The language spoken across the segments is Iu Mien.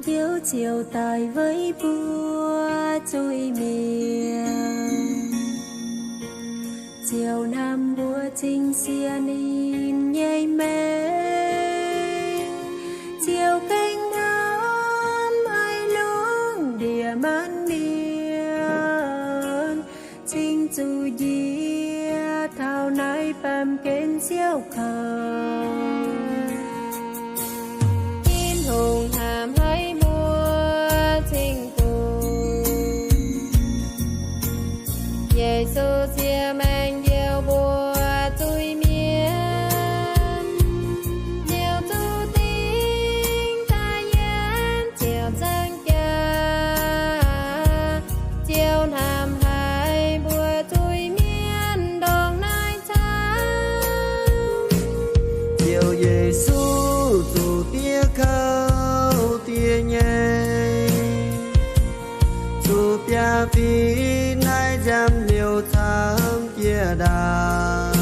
Ziouv ziouc daic weic mbuo zuiz-mienh, ziouc hnamv mbuo cingx siex ninh nyei maengc, ziouc gengh hnamv haic lungh ndiev maanc mienh, cingx zuqc njiec taux naaiv baamh gen siouc kouv. Tin-Hungh hnamv haic mbuo cingx dungx. Yesu siex maengc njoux mbuo zuiz-mienh, liuz zuqc dingc daaih yiem ziouc cang jaax, ziouc hnamv haic mbuo zuiz-mienh ndongc naaiv camv. Ziouv Yesu zuqc diev kouv diev nyei, zuqc biaa fingx naaiv nziaamv liouh camv jiex ndaangc.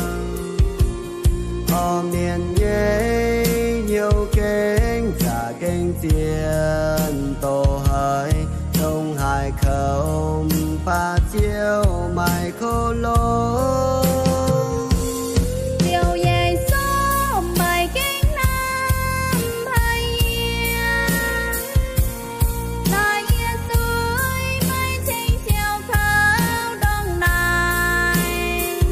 Orv mienh nyei hnyouv gengh zaqc gengh zien doz haic, dongh haaix kouv mv baac Ziouv maaih kouv longx. Ziouv Yesu maiv gengh hnamv haic yie, laaix yie zuiz maiv ceng siouc kouv ndongc naaic.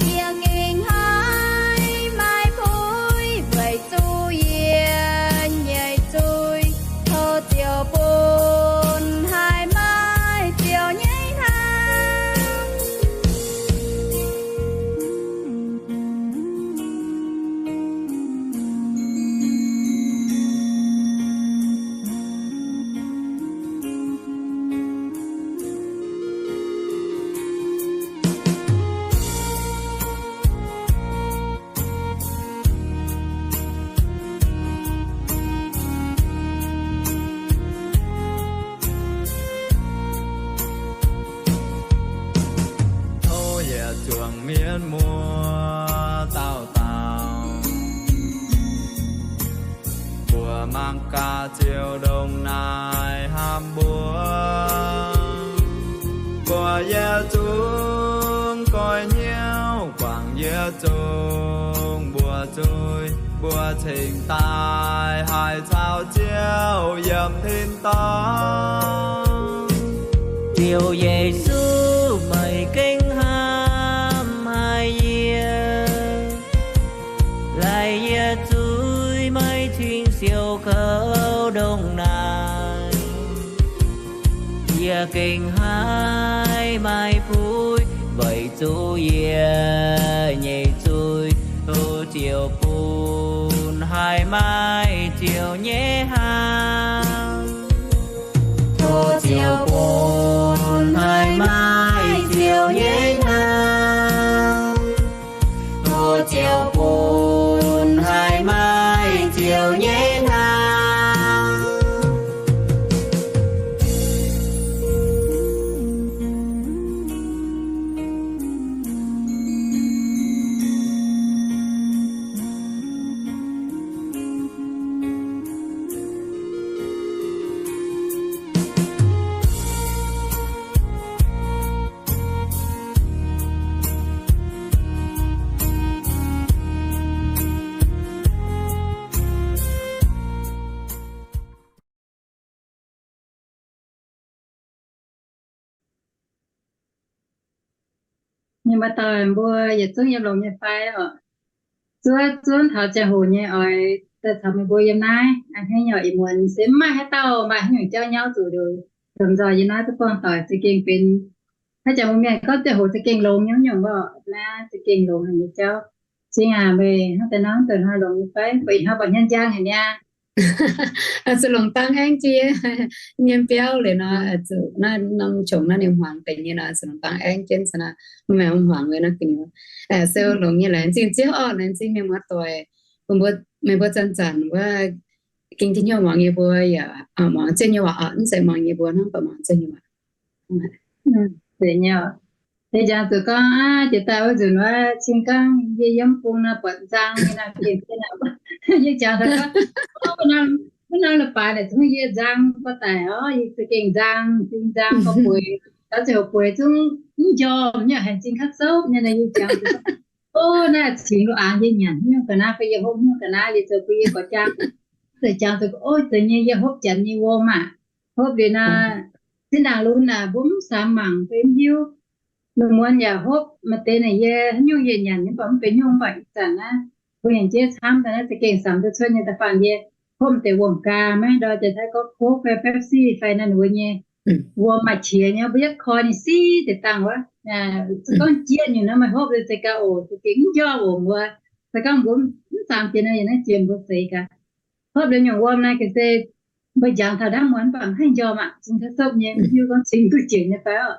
Yie gengh haih maaih fuqv weic zuqc yie nyei zuiz, tov Ziouv bun haih maaih Ziouv nyei hnamv. Yietc zungv goiv hnyouv guangc yietc zungv mbuox zuiz, mbuo cingx daaih haiz caux Ziouv yiem tin-dorngh. Ziouv Yesu, meih gengh hnamv haic yie. Laih yie zuiz meih cing-siouc kouv ndongc naaic. Yie gengh haih maaih fuqv weic zuqc yie nyei zuiz. Tov Ziouv bun haih maaih Ziouv nyei hnamv. Tov Ziouv bun haih maaih Ziouv nyei hnamv. Tov Ziouv bun haih maaih Ziouv nyei hnamv. Mienh muoz-doic mbuo yietc zungv yiem longx nyei fai oc? Zuov zunv taux ziangh hoc nyei oix daaih caux meih mbuo yiem naaiv a'hneiv nyei oc. Ih muonz se mv maaih haaix dauh maaih haaix nyungc jauv nyauv zuqc liuz, lomh nzoih yiem naaiv duqv buangh doic za'gengh benx haaix jaax mbuo mienh gorngv ziangh hoc za'gengh longx nyei wuov nyungc oc. Naaiv za'gengh longx haic nyei jauv. Cing aac, meih hnangv daaih nor, daaih hnoi longx nyei fai? Mbuo ih hnoi buatc hnyouv njang haic niaa. Zuqc longc dangh aengv jienv nyei biauv liuz nor, zuqc naaiv norm qongx naaiv ninh hmuangx deix nyei nor, zuqc longc dangh aengv jienv nor, mv maaih hmuangx nyei nor. Se longx nyei, laengz zingh Ziouv orqc, laengz zingh mienh muoz-doic, bun mbuo, meih mbuo zanc-zanc wuov ging jienv hnyouv muangx yie mbuo yaac muangx Ziouv nyei waac orqc, mv zeiz muangx yie mbuo hnangv, mv baac muangx Ziouv nyei waac. Zeiz nyei oc. Yie jangx zuqc gorngv aqv, jiex daaih wuov nzunc wuov cing gorngv yie yiem bung nor buatc nzang nyei nor, gengh yie jangx daaih gorngv, wuov norm leiz-baaix naaic zungv yie nzang gorx daic orqc, yie za'gengh nzang, zing nzang gorx bueix, caux ziouc bueix zungv mv njormh nyei, haih zing kaav souv nyei nor. Yie jangx zuqc, o, naaiv cingx lo aax yie nyanc haaix nyungc ga'naaiv fai yie hopv haaix nyungc ga'naaiv, liuz zoux bun yie gorx jaa, zoux jangx zuqc, o, zeiz nyei yie hopv janx nyei wuom aac. Hopv liuz nor, zinh ndaangc lunx naaic mbuo mv samx mangc fai mv hiuv. Lungh muonz yaac hopv maaih deix naaic yie haaix nyungc yie nyanc nyei mv baac mv benx nyungc, mv baac ih zanc naaiv mbuo nyanc jeiv camv daaih naaiv za'gengh samx duqv cuotv nyei. Da'faanh yie hopv deix wuom-gaa maiv ndor, jiex Taiv gorngv Coke fai Pepsi fai naaiv ninh mbuo nyei wuom maaih qiex nyei, mbuo yietv koi ninh siv deix dangh wuov. Se gorngv jieqv nyungc nor meih hopv liuz zeix gaax oc, za'gengh mv njormh oc mbuo. Se gorngv mbuo mv samx jiex nor, yie naaiv jiex mbuo zeix gaax. Hopv liuz nyungc wuom naaiv ga'sie mbuo jangx taux hnangv muonz mv baac mv haih njormh aqv, zinh kaav sopv nyei, mv hiuv gorngv cingx duqv jiex nyei fai oc.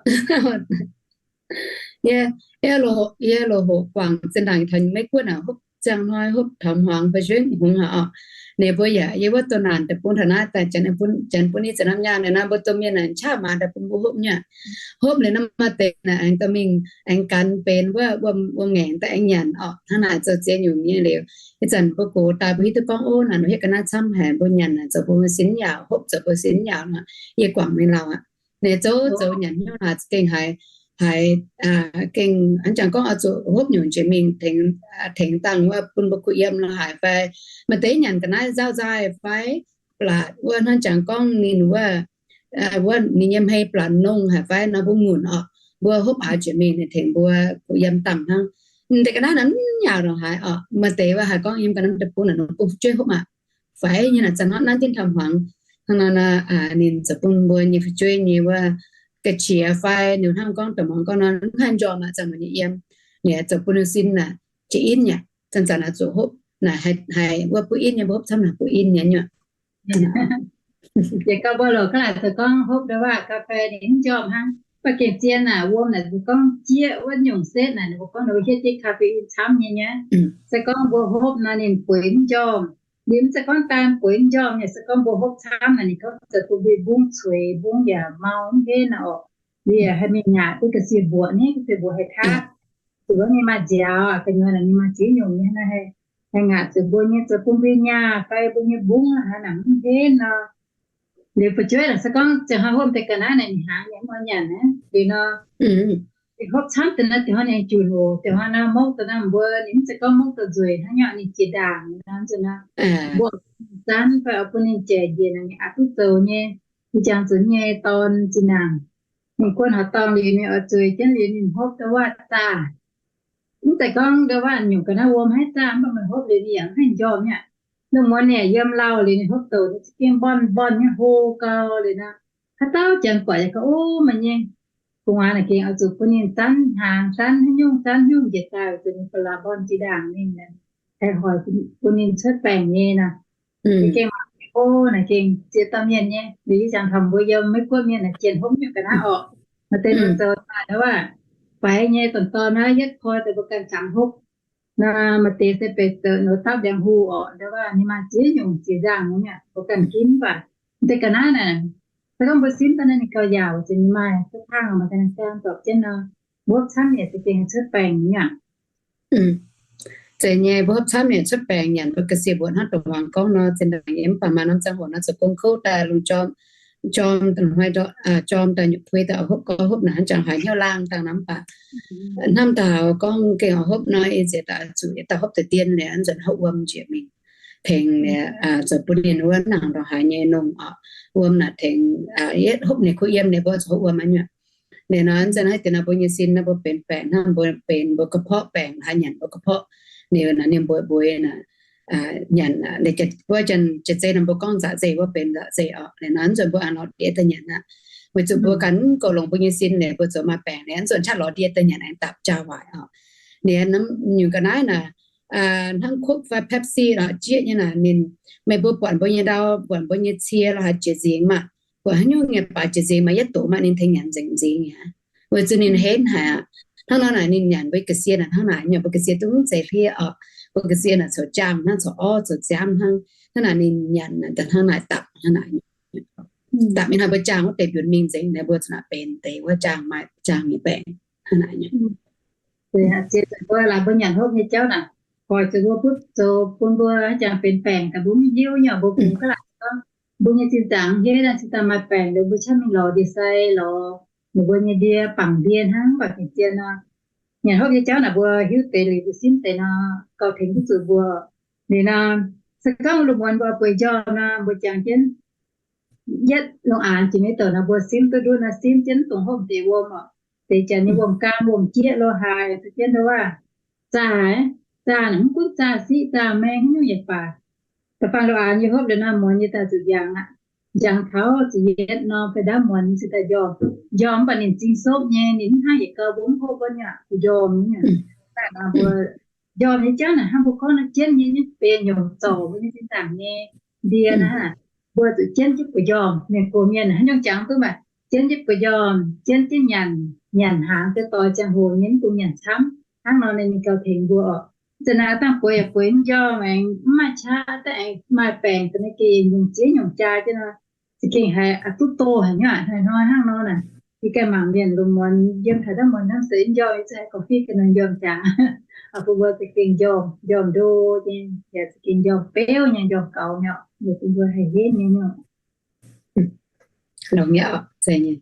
Yie, yie loz-hoqc guangc zinh ndaangc taux Meiv Guoqv naaic, hopv ziangh hnoi hopv taux hmuangx fai nzuonx hngongx haic oc. Ninh mbuo yaac yie wuov doh naanc daaih bun taux naaiv daaih, janx bun, janx bun i za'namv nyaanh naaiv, mbuo domh mienh naaic qaqv maaz daaih bun mbuo hopv nyei. Hopv liuz nor maaih deix naaic aengx dorh mingh aengx gan benx wuov wuom-ngaengc daaih aengx nyanc orqc. Hnangv naaic zoux ziex nyungc nyei liuz, ih zanc mbuo gox daaih mbuo hiuv duqv gorngv, o, naaic mbuo hietv ga'naaiv camv haic, mbuo nyanc naaic zoux bun mbuo sin yaauc, hopv zoux bun sin yaauc nor, yie guangc mingh lauh aqv. Ninh zoux zoux nyanc hnyouv naaic gengh haiz, haiz gengh hnangv jangx gorngv oix zuqc hopv nyungc jiex mingh tengx, tengx dangh wuov bun mbuo kuh yiem nor haic fai. Maaih deix nyanc ga'naaiv nzauh nzaaih fai, blatc wuov hnangv jangx gorngv ninh wuov, wuov ninh nyei hmei blatc nongh haic fai nor mbuo ngunc orqc, mbuo hopv aax jiex mingh ninh tengx mbuo kuh yiem dangh hnangv. Deix ga'naaiv naaic mv yaauc nor haiz orqc, maaih deix wuov haiz gorngv yiem ga'naaiv deic-bung naaic ninh bun fu'jueiv hopv aqv. Faix nyei naaic zanc hnangv naaiv dinh taux hmuangx hnangv nor, ninh zoux bun mbuo nyei fu'jueiv nyei wuov ga'qiex fai ninh hnangv gorngv da'muangx gorngv nor mv haih njormh aqv, zanc muonz nyei yiem, ninh zoux bun ninh sin naaic jiex inv nyei, zanc zanc naaic zuqc hopv naaic haiz wuov butv inv nyei, mbuo hopv camv naaic butv inv nyei nyuoqc. Jiex gauh mbuo loc ga'naaiv zoux gorngv hopv ndau waac ga'fei ninh mv njormh hnangv. Mv baac gengh zien naaic wuom naaic mbuo gorngv jieqv wuov nyungc setv naaic ninh mbuo gorngv ninh mbuo hietv jienv caffeine camv nyei nyei. Se gorngv mbuo hopv nor ninh bueix mv njormh. Liuz mv zeiz gorngv daan bueix mv njormh nyei, se gorngv mbuo hopv camv naaic ninh gorngv zoux bun mbuo mbungv cueix, mbungv yaac mau mv henv naaic orqc. Liuz haih mingh ngaatc duqv ga'sie mbuoqc, ninh ga'sie mbuoqc haih taatv. Zuqc ninh maaih nziaaux gu'nyuoz naaic ninh maaih ziex nyungc nyei naaic, haih ngaatc zuqc mbuo nyei zoux bun mbuo nyaah fai mbuo nyei mbungv haaix naaic mv henv nor. Liuz fu'jueiv se gorngv ziangh hnoi hopv deix ga'naaiv naaic ninh hnaangx nyei, mv oix nyanc aqv. Liuz nor, ninh hopv camv deix naaiv, deix hnoi ninh junc oc, deix hnoi naaiv mouv daaih naaiv mbuo, ninh mv zeiz gorngv mouv daaih nzueic hnangv, nyei ninh jiex ndaangc nor, nzunc naaiv mbuo zanv fai oix bun ninh jaic njiec naaic, ninh aqc duqv zoux nyei. Yie jangx zuqc nyei dorn zinh ndaangc, ninh guon haaix dorngx liuz ninh oix zueiz jienv liuz ninh hopv ndau waac zaah. Mv zeiz gorngv ndau waac nyungc ga'naaiv wuom haiv zaah, mv baac meih hopv liuz ninh yaac mv haih njormh nyei aqv. Lungh muonz ninh yiem lauh liuz ninh hopv douc ninh za'gengh mbornh mbornh nyei hlo gau liuz nor, haaix dauh janx buatc yaac gorngv, Ov, meih nyei gu'nguaaz naaic gengh oix zuqc bun ninh zanv hnaangx, zanv haaix nyungc, zanv nyungc njiec daaih, weic zuqc ninh ba'laqc mbornh zinh ndaangc ninh, haih hoic bun ninh cuotv baengc nyei nor. Ninh gengh mangc, Ov, naaic gengh ziex dauh mienh nyei. Liuz yie jangx taux mbuo yiem Meiv Guoqv mienh naaic jienh hopv nyungc ga'naaiv orqc, maaih deix ninh zoux daaih ndau waac faix nyei, dorn-dorn naaiv yietv koi deix mbuo ganh jangx hopv. Nor maaih deix se benx zoux nor dapv ndiangx-huh orqc, ndau waac ninh maaih ziex nyungc ziex nzaangc nyei, mbuo ganh ginv mv baac deix ga'naaiv naaic, se gorngv mbuo simv daaih naaiv ninh gauh yaauc, weic zuqc ninh maaih cuotv kangh, maaih ga'naaiv gaang zorpc jienv nor, mbuo hopv camv yaac za'gengh haih cuotv baengc nyei aqv. Zeiz nyei, mbuo hopv camv yaac cuotv baengc. Nyanc mbuo ga'sie mbuoqc hnangv dongh muangx gorngv nor, zinh ndaangc yie mv baac maaih norm ziangh hoc nor zoux gong kouv daaih lungh jorm, jorm daaih hnoi ndorqc, jorm daaih nyutc puix daaih oix hopv gau hopv naaic hnangv, jangx haiz hnyouv laangh dangh nor mv baac hnamv taux gorngv gengh oix hopv nor, ih ziex daaih zuqc yietc dauh hopv deix dien liuz, nzunc hopv wuom njiec mingh tengx liuz, zoux bun ninh wuov nangc ndongc haaix nyei nongh orqc, wuom naaic tengx yietv hopv ninh kuv yiem liuz mbuo zuqc hopv wuom aqv nyuoqc. Liuz nor nzunc naaiv deix nor mbuo nyei sin naaiv mbuo benx baengc hnangv, mbuo benx mbuo ga'porqv baengc, haaix nyanc mbuo ga'porqv. Liuz nor ninh mbuo mbuo naaic nyanc, wuov janx jiex zei nor mbuo gorngv nzaqc nzeic, wuov benx nzaqc nzeic orqc. Liuz nor nzunc mbuo aengx lorz diex daaih nyanc aqv, weic zuqc mbuo ganh mv goux longx mbuo nyei sin liuz mbuo zoux maaih baengc liuz nzunc qaqv lorz diex daaih nyanc aengx dapc jaa waaic orqc. Liuz nyungc ga'naaiv naaic, hnangv Coke fai Pepsi lorqc, jieqv nyei naaic ninh, meih mbuo buatc mbuo nyei ndau, buatc mbuo nyei cie lorqc, haaix jiex nzingx maah, buatc haaix nyungc nyei baac jiex nzingx maah, yietv doqc maah ninh tengx nyanc nzengc nzingx aqv. Weic zuqc ninh henv haic aqv. Hnangv nor naaic ninh nyanc mbuo ga'sie naaic hnangv naaic, nyanc mbuo ga'sie duqv mv zeiz hlieqv orqc, mbuo ga'sie naaic coux jaang hnangv, coux orv, coux ziaamv hnangv. Hnangv naaic ninh nyanc naaic hnangv naaic dapc hnangv naaic. Dapc nyei hnangv mbuo jaang wuov deix mbiunc mingh nzengc naaic, mbuo zuqc naaic benx deix wuov jaang maaih jaang nyei baengc hnangv naaic. Mbuo laaix mbuo nyanc hopv nyei jauv naaic, hoic zuqc mbuo butv zoux bun mbuo jangx benx baengc gaax, mbuo mv hiuv nyei. Mbuo bungx ga'laaic gorngv mbuo nyei zinh ndaangc hietv daaih cingx daaih maaih baengc, mbuo qaqv mingh lorz ndie-sai, lorz ninh mbuo nyei ndie, bangc ndie hnangv, mv baac fingx zien nor, nyanc hopv nyei jauv naaic mbuo hiuv deix liuz mbuo simv deix nor, gauh tengx duqv zuqc mbuo. Liuz nor, se gorngv lungh muonz mbuo bueix njormh nor, mbuo jangx jienv yietv lungh aanx jiex maiv douc nor, mbuo simv duqv nduov nor, simv jienv dongh hopv deix wuom orqc, deix janx nyei wuom-gaam, wuom-jieqv lo haaix, se jienv ndau waac zaah, zaah naaic mv gunv zaah siqv zaah maeng haaix nyungc yaac baac. Da'faanh lungh aanx yie hopv liuz nor, muonz yie daaih zuqc njangx aqv. Njangx taux ziepc yietv norm fai ndaamv muonz yie cingx daaih njormh. Njormh mv baac ninh zingh sopv nyei, ninh mv hnangv yietc gau mbuo mv hopv wuov nyungc, mbuo njormh nyei. Daaih nor mbuo njormh nyei jauv naaic hnangv mbuo gorngv nor, jienv nyei nyei benx nyungc zorc mbuo nyei zinh ndaangc nyei ndie naaic, mbuo zuqc jienv jienv bueix njormh. Mienh gox mienh haaix nyungc jangx duqv maah, jienv jienv bueix njormh, jienv jienv nyanc, nyanc hnaangx, ziouc doix ziangh hoc nyei mv dungx nyanc camv. Hnangv nor ninh gauh tengx mbuo orqc. Za'naaic dangh bueix yaac bueix mv njormh, aengx mv maaih qaqv, daaih aengx maaih baengc da'naaiv gengh nyungc ziex nyungc jaa jienv nor, za'gengh haiz aqc duqv doh haic nyei aqv. Hnoi-hnoi hnangv nor naaic, yie ganh mangc mienh lungh muonz yiem taux ndaamv muonz hnamv se njormh, yie zuqc haiz gorngv fiev ganh nor njormh jaax. Oix bun mbuo za'gengh njormh, njormh ndo nyei, yaac za'gengh njormh beuv nyei, njormh gaux nyei, yaac bun mbuo haih henv nyei nyungc. Longx nyei oc, zeiz nyei.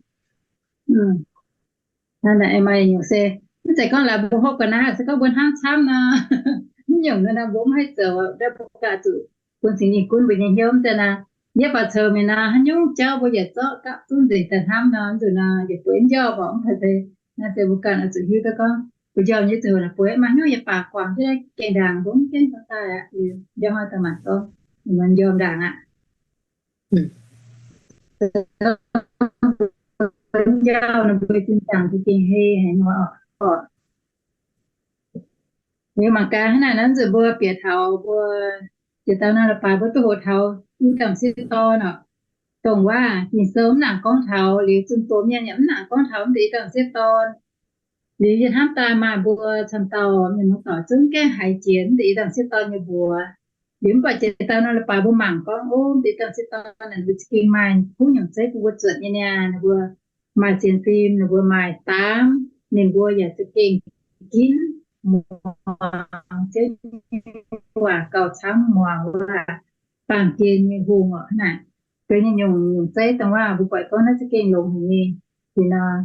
Maaih nyungc se mv zeiz gorngv laaix mbuo hopv ga'naaiv se gorngv mbuo hnamv camv nor, mv nyungc nor mbuo mv haih zoux, mbuo ganh zuqc bun Singx Lingh gunv mbuo nyei hnyouv. Mv zeiz naaic, yie baac coux mingh nor, haaix nyungc jauv mbuo yietc zorqv gapv zunv nzengc daaih hnamv nor, nzunc nor yietc bueix njormh orqc. Mv baac naaiv se mbuo ganh oix zuqc hiuv duqv gorngv mbuo njormh nyei ziangh hoc naaic bueix maaih hnyouv yie baac guangc jienv gaengh ndaangc mbuo mv jienv taux daaih aqv. Liuz njormh hnoi daaih mangc gorngv ninh mbuo njormh ndaangc aqv. Njormh nor mbuo zinh ndaangc za'gengh hei haic nyei orqc. Liuz mangc gaax hnangv naaic nor, nzunc mbuo bieqc taux mbuo jiex dauh naaiv la'baaix mbuo duqv hoqc taux i dauh m'sieqv dorn orqc. Dongh waac Ging-Sou mv nangc gorngv taux, liuz zunh doz mienh yaac mv nangc gorngv taux mv deix i dauh m'sieqv dorn. Liuz yie hnamv daaih maaih mbuo camv dauh mienh muoz-doic zungv gaengh haiz jiex mv deix i dauh m'sieqv dorn nyei mbuox. Liuz mv baac jiex dauh naaiv la'baaix mbuo mangc gorngv, ov, mv deix i dauh m'sieqv dorn naaic ninh za'gengh maaih kuv nyungc zeiv bun mbuo zuotc nyei niaa. Ninh mbuo maaih sienx fim, ninh mbuo maaih daamv, ninh mbuo yaac za'gengh ginv muangx Ziouv nyei waac gauh camv muangx wuov baamh gen nyei hungh orqc hnangv naaic. Ga'naaiv nyei nyungc, nyungc zeiv dongh waac mbuo buatc gorngv naaiv za'gengh longx haic nyei. Ih hnoi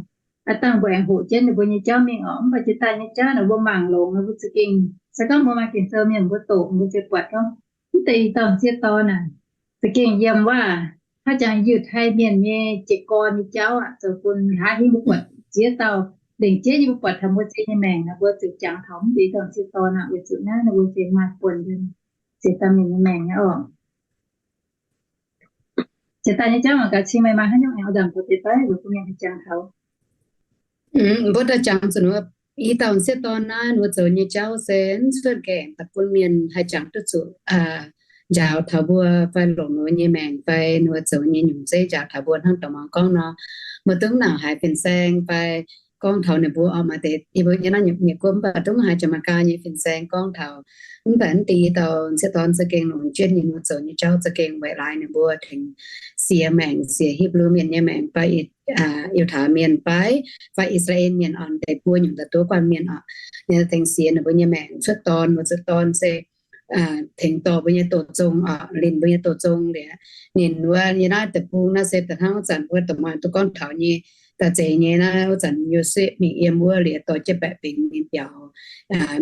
aav dangh mbuo aengx hoqc jienv ninh mbuo nyei jauv mingh oc. Mv baac jiex daaih nyei jauv naaic mbuo mangc longx nor mbuo za'gengh, se gorngv mbuo maaih Ging-Sou mienh mbuo doqc mbuo ziouc buatc gorngv, mv deix i dauh sieqv dorn naaic za'gengh yiem waac, haaix jangx Yiutai Mienh nyei jiez gorn nyei jauv aqv, zoux bun nqa'haav hingv mbuo buatc ziex dauh lengc jeiv nyei mbuo buatc taux mbuo ziex nyei maengc naaic mbuo ziouc jangx taux mv deix i dauh sieqv dorn aqv. Weic zuqc naaiv ninh mbuo ziex maaih buonc yiem ziex dauh mienh nyei maengc aqv oc. Ziex dauh nyei jauv mangc gaax cing meih maaih haaix nyungc aengx oix nzangc doqc deix fai weic bun mienh haih jangx taux. Mbuo daaih jangx zuqc i dauh sieqv dorn naaiv ninh mbuo zoux nyei jauv se mv cuotv gaengh daaih bun mienh haih jangx duqv zuqc njaaux taux mbuo fai longc ninh mbuo nyei maengc fai ninh mbuo zoux nyei nyungc zeiv njaaux taux mbuo hnangv dorh muangx gorngv nor. Mbuo duqv nangc haiz fin-saeng fai gorngv taux ninh mbuo oc, maaih deix yie mbuo nyei naaiv nyei guoqv mv baac duqv haiz Janx-Megaa nyei fin-saeng gorngv taux, mv baac mv deix i dauh sieqv dorn za'gengh longc jienv ninh mbuo zoux nyei jauv za'gengh weic laaix ninh mbuo tengx siex maengc, siex Hipv^lu Mienh nyei maengc fai Yiutai Mienh fai, fai I^saa^laa^en Mienh oc, deix buo nyungc daaih duqv guanh mienh oc. Ninh tengx siex ninh mbuo nyei maengc cuotv dorn, mbuo cuotv dorn se tengx dorh mbuo nyei douz zong oc, linh mbuo nyei douz zong liuz, ninh wuov nyei naaiv deic-bung naaiv se da'hnangv wuov zanc mbuo da'maanh duqv gorngv taux nyei, da'zeix nyei naaiv wuov zanc Yosepv mingh yiem wuov liuz dorh jienv baeqc fingx mingh biaux,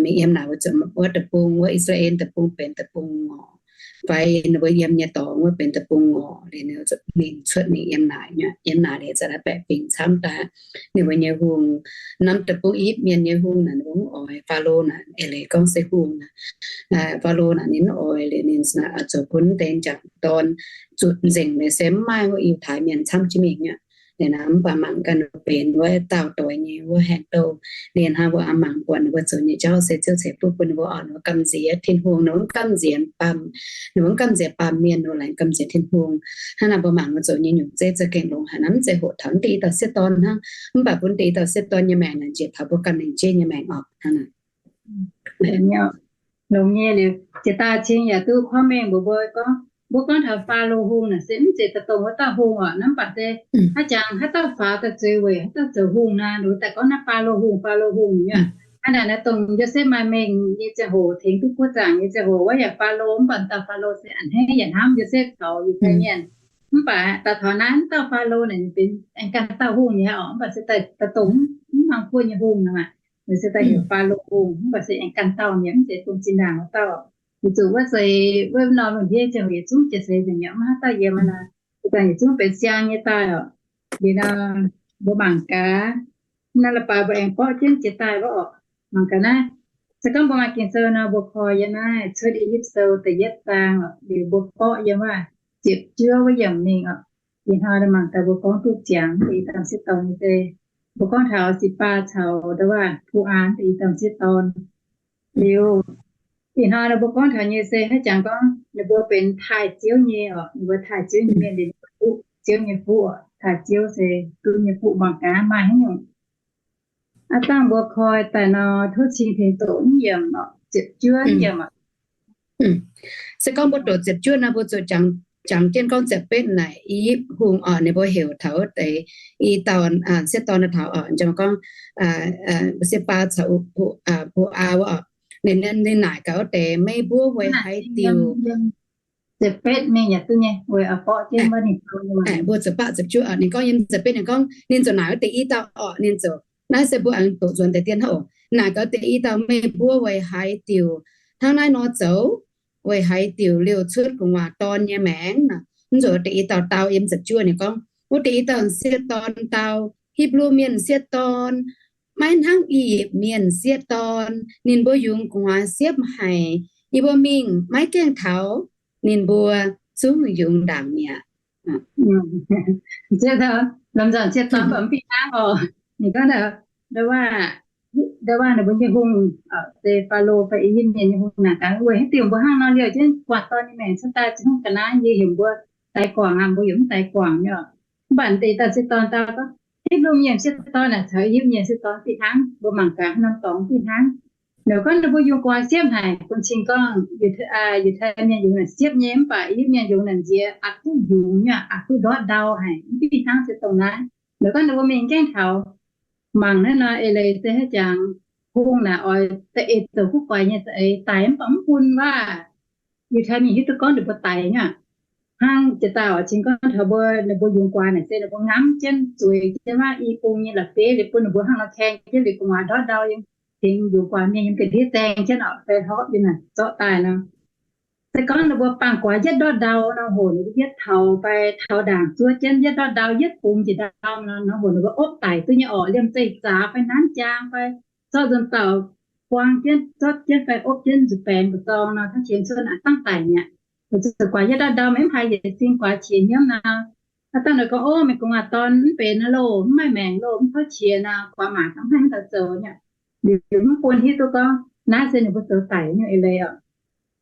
mingh yiem naaic wuov deic-bung, wuov I^saa^laa^en Deic-Bung benx deic-bung ngorc, fai ninh mbuo yiem nyei dorngx wuov benx deic-bung ngorc liuz, ninh mingh cuotv mingh yiem naaic, yiem naaic liuz za'naaiv baeqc fingx camv daaih. Ninh mbuo nyei hungh, norm deic-bung I^yipv Mienh nyei hungh naaic, ninh mbuo mv oix Faalo naaic, eix leiz gorngv se hungh naaic, Faalo naaic ninh mv oix liuz ninh zoux bun deix m'jangc dorn zuqc nzengc liuz se mv maaih wuov Yiutai Mienh camv jienv mingh aqv. Liuz naaic mv baac mangc gaax ninh benx wuov dauh doix nyei wuov haengh douh. Liuz hnangv mbuo mangc buatc ninh mbuo zoux nyei jauv se Ziouv ceix fuqv bun ninh mbuo oc, ninh mbuo gamh nziex Tin-Hungh, ninh mbuo mv gamh nziex baamh, ninh mbuo mv gamh nziex baamh mienh, ninh mbuo laengz gamh nziex Tin-Hungh. Hnangv naaic mbuo mangc mbuo zoux nyei nyungc zeiv za'gengh longx haic naaic, mv zeiz hoqc taux mv deix i dauh sieqv dorn hnangv, mv baac bun deix i dauh sieqv dorn nyei maengc naaic njiec taux mbuo ganh lengc jeiv nyei maengc oc. Hnangv naaic longx nyei liuz, jiex daaih cingx yaac duqv comment mbuox mbuo gorngv, mbuo gorngv taux Faalo Hungh naaic se mv zeiz daaih dongh wuov dauh hungh oc. Naaiv mv baac se haaix jangx haaix dauh faaux daaih zuiz weic haaix dauh zoux hungh naaic, ninh daaih gorngv naaiv Faalo Hungh, Faalo Hungh nyei. Hnangv naaic naaiv dongh Yosepv maaih mengh nyei ziangh hoc, tengx duqv buov zaangc nyei ziangh hoc, wuov yaac Faalo mv baac dauh Faalo se a'hneiv yaac hnamv Yosepv caux Yiutai Mienh. Mv baac daaih taux naaiv dauh Faalo naaic ninh benx aengx ganh dauh hungh nyei oc, mv baac se daaih dongh mv hnangv buov nyei hungh nor, ninh se daaih heuc Faalo Hungh, mv baac se aengx ganh dauh nyei, mv zeiz dongh zinh ndaangc wuov dauh. Weic zuqc wuov seix wuov norm lungh ndiev ziangh hoc yietc zungv jiex seix nzengc mi'aqv, mv haaix dauh yiem aqv. Ih zanc yietc zungv benx siang nyei daaih oc. Liuz nor, mbuo mangc gaax, naaiv leiz-baaix mbuo aengx borqv jienv jiex daaih wuov oc. Mangc gaax naaiv, se gorngv mbuo maaih Ging-Sou nor, mbuo koi yiem naaiv Cuotv I^yipv Sou da'yietv zaang oc. Liuz mbuo borqv yiem wuov ziepc juov wuov yiemc mingh oc. Ih hnoi mangc gaax mbuo gorngv duqv ziangx deix i dauh sieqv dorn nyei se, mbuo gorngv taux Sipaa caux ndau wuov Pu^aa deix i dauh sieqv dorn. Liuz, ih hnoi ninh mbuo gorngv taux nyei se haaix jangx gorngv ninh mbuo benx taaih Ziouv nyei oc, ninh mbuo taaih Ziouv nyei mienh, ninh mbuo duqv Ziouv nyei fuqv oc. Taaih Ziouv se duqv nyei fuqv. Mangc gaax maaih haaix nyungc. Aav dangh mbuo koi daaih nor, tov cing tengx doqc mv yiemc oc, ziepc juov yiemc oc. Se gorngv mbuo doqc ziepc juov nor, mbuo zuqc jangx jienv gorngv Ziepc-Betv naaic I^yipv Hungh oc, ninh mbuo heuc taux wuov deix i dauh sieqv dorn taux oc, gorngv Sipaa caux Pu^aa wuov oc. Ninh, ninh naaic gaax wuov deix, meih mbuo weic haaix diuc Ziepc betv mingh yaac duqv nyei, weic oix borqv jienv wuov ninh gorngv nyei waac. Mbuo ziepc baqv ziepc juov, ninh gorngv yiem ziepc betv, ninh gorngv ninh ziouc naaic wuov deix i dauh orqc, ninh ziouc, naaiv se mbuo aengx doqc nzuonx deix dien hnangv oc. Naaic gaax deix i dauh, meih mbuo weic haaix diuc hnangv naaiv nor zoux? Weic haaix diuc liouh cuotv gu'nguaaz dorn nyei maengc? Mv zuqc deix i dauh dau yiem ziepc juov, ninh gorngv, wuov deix i dauh sieqv dorn dau, Hipv^lu Mienh sieqv dorn maiv hnangv I^yipv Mienh sieqv dorn. Ninh mbuo yungz gu'nguaaz siepv haic. Yie mbuo mingh maiv gaengh taux, ninh mbuo zungv yungz ndaangc mi'aqv. Lomh nzoih sieqv dorn mv fih hnangv oc. Ninh gorngv, ndau wuov ninh mbuo nyei hungh, se Faalo fai I^yipv Mienh nyei hungh naaic gaax, weic haaix diuc mbuo hnangv nor liouh jienv gu'nguaaz dorn nyei maengc cuotv daaih, zungv ga'naaiv yie heuc mbuo daix guangc aqv, mbuo yaac mv daix guangc nyei oc. Mv baac deix dauh sieqv dorn dau gorngv, Hipv^lu Mienh sieqv dorn naaic caux I^yipv Mienh sieqv dorn fih hnangv, mbuo mangc gaax haaix norm dorngx fih hnangv. Ninh gorngv ninh mbuo yungz gu'nguaaz siepv haic, bun cing gorngv Yiutai Mienh yungz naaic siepv nyei, mv baac I^yipv Mienh yungz naaic nziex, aqc duqv yungz nyei, aqc duqv ndortv ndau haic, mv fih hnangv se dongh naaiv. Ninh gorngv ninh mbuo mingh gaengh taux mangc naaiv nor, eix leiz se haaix jangx, hungh naaic oix da'eix zoux kuv guaix nyei za'eix daic, mv baac mv bun waac Yiutai Mienh hiuv duqv gorngv ninh mbuo daix nyei aqv. hnangv jiex daaih oc, cingx gorngv taux mbuo, ninh mbuo yungz guaax naaic se ninh mbuo ngamv jienv zueiz jienv maah, i bung nyei la'bieiv liuz bun ninh mbuo hnangv nor kaeng jienv liuz gu'nguaaz ndortv ndau yiem tengx yungz guaax mienh yiem ga'ndiev zaeng jienv oc, fai hlorpv yiem naaic zorqv daaih nor. Se gorngv ninh mbuo bangc guaax yietv ndortv ndau nor, hoc ninh mbuo yietv taux fai taux ndaangc zuov jienv yietv ndortv ndau yietv bungx jiex ndau nor, nor hoc ninh mbuo opv daic duqv nyei orqc, liemh zeih zaaux fai nanv jaang fai zorqv nzuonx dauh buang jienv zorqv jienv fai opv jienv nzuih baengx mbu'zorng nor, hnangv qiemx cuotv aqv, dangv daic mi'aqv. Weic zuqc guaax yietv ndortv ndau maiv haih yietc sin guaax qiex nyiemv nor, aav dangh ninh gorngv, Ov, meih gu'nguaaz dorn mv benx loh, mv maaih maengc loh, mv tauv qiex nor, guaax maac mv haih haaix dauh zoux nyei. Liuz mv bun hiuv duqv gorngv naaiv se ninh mbuo zoux daic nyei eix leiz oc.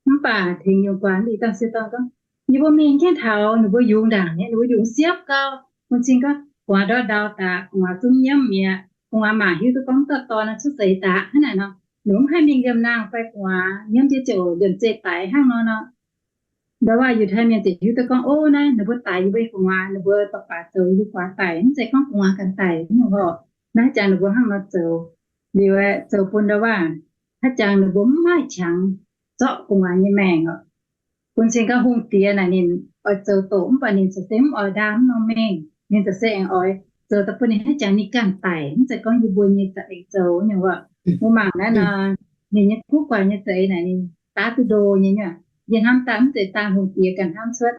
Mv baac tengx yungz guaax i dauh sieqv dorn gorngv, yie mbuo mingh jienv taux ninh mbuo yungz ndaangc nyei, ninh mbuo yungz siepv gau, bun cing gorngv gu'nguaaz ndortv ndau daaih, gu'nguaaz zungv nyiemv mi'aqv, gu'nguaaz maac hiuv duqv gorngv dauh dorn cuotv seix daaih hnangv naaic nor, ninh mv haih mingh liemh naang fai gu'nguaaz nyiemv jienv ziouc liemh zeih daic hnangv nor nor. Ndau waac Yiutai Mienh ziouc hiuv duqv gorngv, Ov, naaiv ninh mbuo daic yie mbuo gu'nguaaz, ninh mbuo baac baac zoux yie mbuo guaax daic, mv zeiz gorngv gu'nguaaz ganh daic nyei oc. Naaiv jangx ninh mbuo hnangv nor zoux. Liuz aeqv, zoux bun ndau waac, hnangv jangx ninh mbuo mv maaih qangx zorqv gu'nguaaz nyei maengc oc. Bun cing gorngv hungh diex naaic ninh oix zoux doqc mv baac ninh ziouc se mv oix ndaam mv norm mengh, ninh ziouc se aengx oix zoux daaih bun ninh hnangv jangx ninh ganh daic, mv zeiz gorngv yie mbuo nyei za'eix zoux nyei wuov. Mbuo mangc naaiv nor, ninh nyei kuv guaax nyei za'eix naaic ninh daav duqv ndo nyei nyei. Yie hnamv daaih mv zeiz dangh hungh diex ganh hnamv cuotv.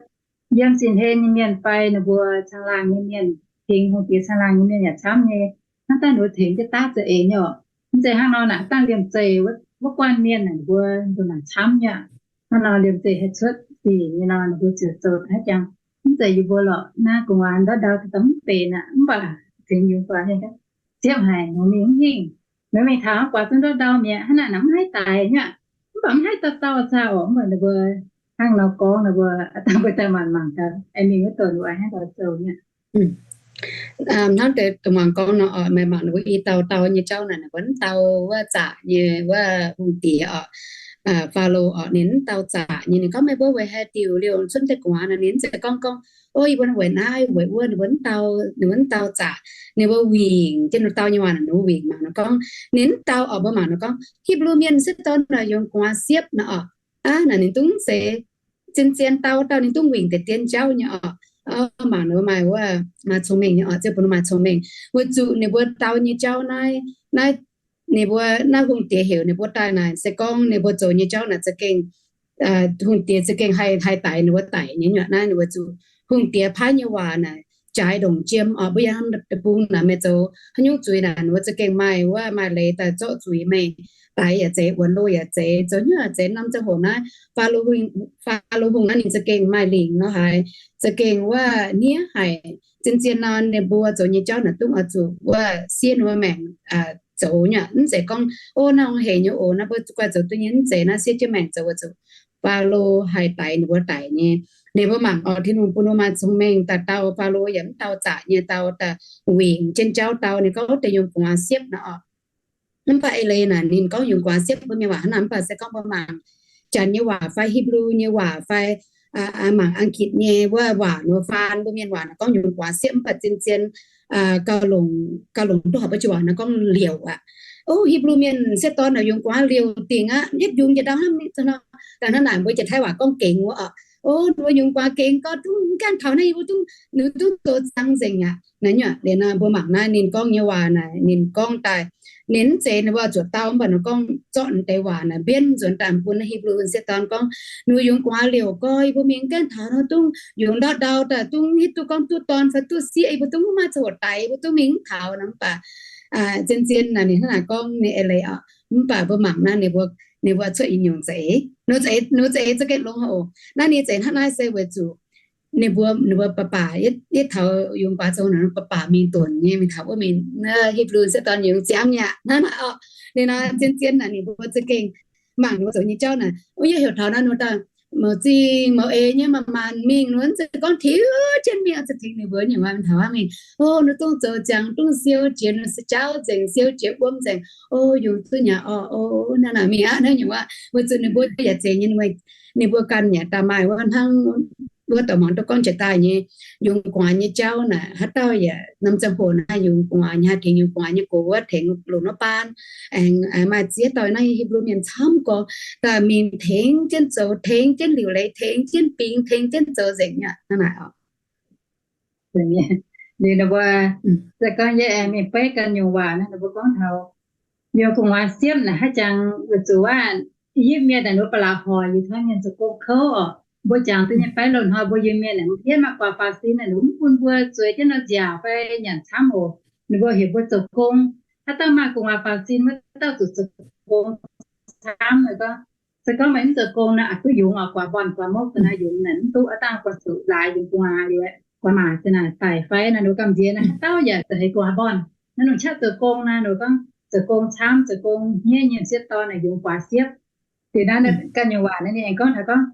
Yiem sin hlen nyei mienh fai ninh mbuo caangh laangh nyei mienh, tengx hungh diex caangh laangh nyei mienh yaac camv nyei. Hnangv daaih ninh mbuo tengx jienv daav za'eix nyei oc. Mv zeiz hnangv nor naaic dangh liemh zeih wuov guanh mienh naaic ninh mbuo nduqc naaic camv nyei. Hnangv nor liemh zeih haih cuotv sic nyei nor ninh mbuo ziouc zoux haaix jangx. Mv zeiz yie mbuo lorqc, naaiv gu'nguaaz ndortv ndau daaih mv benx aqv, mv baac tengx yungz guaax mienh siepv haic, ninh mingh mv hingh. Ninh mingh taux guaax zungv ndortv ndau mi'aqv, hnangv naaic mv haih daic nyei. Mv baac mv haih dauh dauh caux oc, mv baac ninh mbuo hnangv nor gorngv ninh mbuo, aa, dangh mbuo daaih mangc mangc gaax, aengx mingh wuov douc ninh mbuo hnangv nor zoux nyei. Hnangv deix dongh muangx gorngv nor, meih mangc ninh mbuo i dauh dauh nyei jauv naaic, ninh mbuo mv dau wuov zaqc nyei wuov hungh diex oc, Faalo oc, ninh mv dau zaqc nyei. Ninh gorngv meih mbuo weic haaix diuc liouh cuotv deix gu'nguaaz nor, ninh mv zeiz gorngv gorngv, Ov, yie mbuo weic naaiv weic wuov. Ninh mbuo mv dau, ninh mbuo mv dau zaqc. Ninh mbuo wingc jienv ninh dau nyei waac naaic, ninh mbuo wingc mangc nor gorngv, ninh mv dau oc. Mbuo mangc nor gorngv Hipv^lu Mienh sieqv dorn naaic yungz gu'nguaaz siepv nor oc, aa, naaic ninh dungv zeiz zien-zien dau, dauh ninh dungv wingc deix dien jauv nyei oc. Mangc ninh mbuo maaih wuov, maaih cong-mengh nyei oc, ziouc bun ninh maaih cong-mengh. Weic zuqc ninh mbuo dau nyei jauv naaiv, naaiv ninh mbuo naaiv hungh diex heuc ninh mbuo daaih naaic se gorngv ninh mbuo zoux nyei jauv naaic za'gengh, hungh diex za'gengh haih, haih daix ninh mbuo daic nyei nyuoqc. Naaiv ninh mbuo zuqc hungh diex paaiv nyei waac naaic jaaix ndongc jiem oc. Mbuo yiem deic-bung naaic meih zoux haaix nyungc zuiz naaic, ninh mbuo za'gengh maaih wuov, maaih leiz daaih zorqv zuiz meih. Daix yaac zeiz, wuonx lo yaac zeiz, zoux nyuoqc yaac zeiz. Norm ziangh hoc naaiv Faalo Hungh, Faalo Hungh naaiv ninh za'gengh maaih lingc nor haaix, za'gengh wuov hniev haic. Zien-zien nor ninh mbuo zoux nyei jauv naaic dungv oix zuqc wuov siev ninh mbuo maengc zoux nyuoqc. Mv zeiz gorngv, Ov, naaiv hengx nyei oc, naaiv mbuo guai zoux duqv nyei. Mv zeiz, naaiv siev jienv maengc zoux weic zuqc Faalo haih daix ninh mbuo daic nyei. Ninh mbuo mangc oc, Tin-Hungh bun ninh mbuo maaih cong-mengh daaih dau Faalo yaac mv dau zaqc nyei, dau daaih wingc jienv jauv dau. Ninh gorngv wuov deix yungz gu'nguaaz siepv nor oc. Mv baac eix leiz naaic ninh gorngv yungz gu'nguaaz siepv mbuo mienh waac hnangv naaic, mv baac se gorngv mbuo mangc Janx nyei waac fai Hipv^lu nyei waac fai mangc Aang^gitc nyei wuov waac nor, faan mbuo mienh waac naaic gorngv yungz gu'nguaaz siepv. Mv baac zien-zien gauh longc, gauh longc duqv horpc mbuo jiex waac naaic gorngv liouc aqv. Ov, Hipv^lu Mienh sieqv dorn naaic yungz gu'nguaaz liouc dingc aqv, yietv yungz njiec ndau hnangv nor. Ganh hnangv naaic mbuo jiex Taiv waac gorngv gengx wuov oc. Ov, ninh mbuo yungz gu'nguaaz gengx gauh duqv gaengh taux naaiv, yie mbuo duqv, ninh duqv zoux ziangx nzengc aqv naaiv nyuoqc. Liuz nor mbuo mangc naaiv ninh gorngv nyei waac naaic, ninh gorngv daaih, ninh mv zeiz ninh mbuo zuoqc dau, mv baac ninh gorngv zorqv deix waac naaic mbienv nzuonx daaih bun naaiv Hipv^lu sieqv dorn gorngv, ninh mbuo yungz gu'nguaaz liouc gau, yie mbuo mingh gaengh taux nor dungv yungz ndortv ndau daaih, dungv hiuv duqv gorngv duqv dorn fai duqv sieqv, yie mbuo dungv maiv maaih ziangh hoc daix, yie mbuo dungv mingh mv taux nor. Mv baac zien-zien naaic ninh hnangv naaic gorngv nyei eix leiz oc. Mv baac mbuo mangc naaiv ninh mbuo, ninh mbuo cuotv nyungc za'eix, ninh za'eix, ninh za'eix za'gengh longx oc. Naaiv ninh za'eix hnangv naaiv se weic zuqc ninh mbuo, ninh mbuo baac baac yietv, yietv taux yungz gu'nguaaz zoux naaic baac baac mingh dunc nyei, mingh taux wuov mingh, Hipv^lu sieqv dorn yungz ziangx mi'aqv hnangv naaic oc. Liuz nor zien-zien naaic ninh mbuo za'gengh mangc ninh mbuo zoux nyei jauv naaic, wuov yietv heuc taux naaiv ninh mbuo daaih mouc zingh mouc eix nyei, maanc maanc mingh, ninh mbuo mv zeiz gorngv tiux jienv mingh oc, za'gengh ninh mbuo nyungc waac mingh taux hnangv mingh, Ov, ninh dungv zoux ziangx, dungv siou jiex, ninh se jaauv nzengc, siou jiex wuom nzengc. Ov, yungz duqv nyei oc, ov, hnangv naaic mingh aqv. Naaiv nyungc waac weic zuqc ninh mbuo yaac zeiz nyei, ninh mbuo ganh yaac daaih maaih wuov hnangv wuov douc muangx duqv gorngv jiex daaih nyei yungz gu'nguaaz nyei jauv naaic, haaix dauh yaac norm ziangh hoc naaiv yungz gu'nguaaz nyei, haih tengx yungz gu'nguaaz nyei gox wuov tengx lungh wuov baan, aengx maaih ziex dauh naaiv Hipv^lu Mienh camv gorx, daaih mingh tengx jienv zoux, tengx jienv liuc leiz, tengx jienv bingx, tengx jienv zoux nzengc aqv. Hnangv naaic oc. Liuz ninh mbuo se gorngv yie aengx mingh beiv ganh nyungc waac naaiv, ninh mbuo gorngv taux yungz gu'nguaaz siepv naaic, haaix jangx weic zuqc aav, I^yipv Mienh naaic ninh mbuo ba'laqc hoic Yiutai Mienh zoux gong kouv oc. Mbuo jangx duqv nyei fai? Loz-hnoi mbuo Iu-Mienh naaic, mv hietv maaih guaax faaux sin naaic, ninh mbuo mv bun mbuo zueiz jienv nor nziaauc fai nyanc camv oc. Ninh mbuo heuc mbuo zoux gong. Haaix dauh maaih gu'nguaaz faaux sin wuov dauh zuqc zoux gong camv. Gorngv se gorngv meih mv zoux gong nor, aqc duqv yungz oc, guaax mbotn guaax mokv daaih naaiv yungz naaic mv duqv, aav dangh guaax zuqc laaix yungz gu'nguaaz liuz, guaax maac ziang naaic daic fai naaic, ninh mbuo gamh nziex naaic, haaix dauh yaac zuqc heix guaax mbotn. Naaiv nongc qaqv zoux gong naaic, ninh mbuo gorngv zoux gong camv, zoux gong hniev nyei m'sieqv dorn naaic yungz guaax siepv. Liuz naaiv ganh nyungc waac naaiv ninh aengx gorngv taux gorngv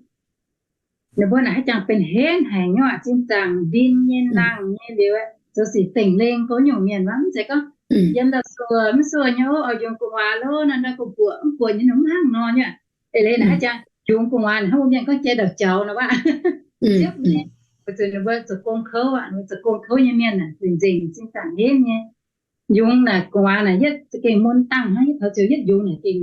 ninh mbuo naaic haaix jangx benx henv haic nyei aqv, zinh zaangc ndin nyei, nangh nyei liuz, zoux sic dengh lengh gorngv nyungc mienh mv zeiz gorngv yiem ndau suoh mv suoh nyei, oix yungz gu'nguaaz lov, naaiv ndau gu'guoqv mv guoqv nyei, mv hnangv nor nyei. Eix leiz naaic haaix jangx yungz gu'nguaaz naaic hnangv mbuo mienh gorngv jai ndau jaux nor aqv. Weic zuqc ninh mbuo zoux gong kouv aqv, ninh mbuo zoux gong kouv nyei mienh naaic nzengc, zinh zaangc henv nyei. Yungz naaic gu'nguaaz naaic yietv za'gengh mun dangh hnangv, yietv taux ziouc yietv yungz naaic gengh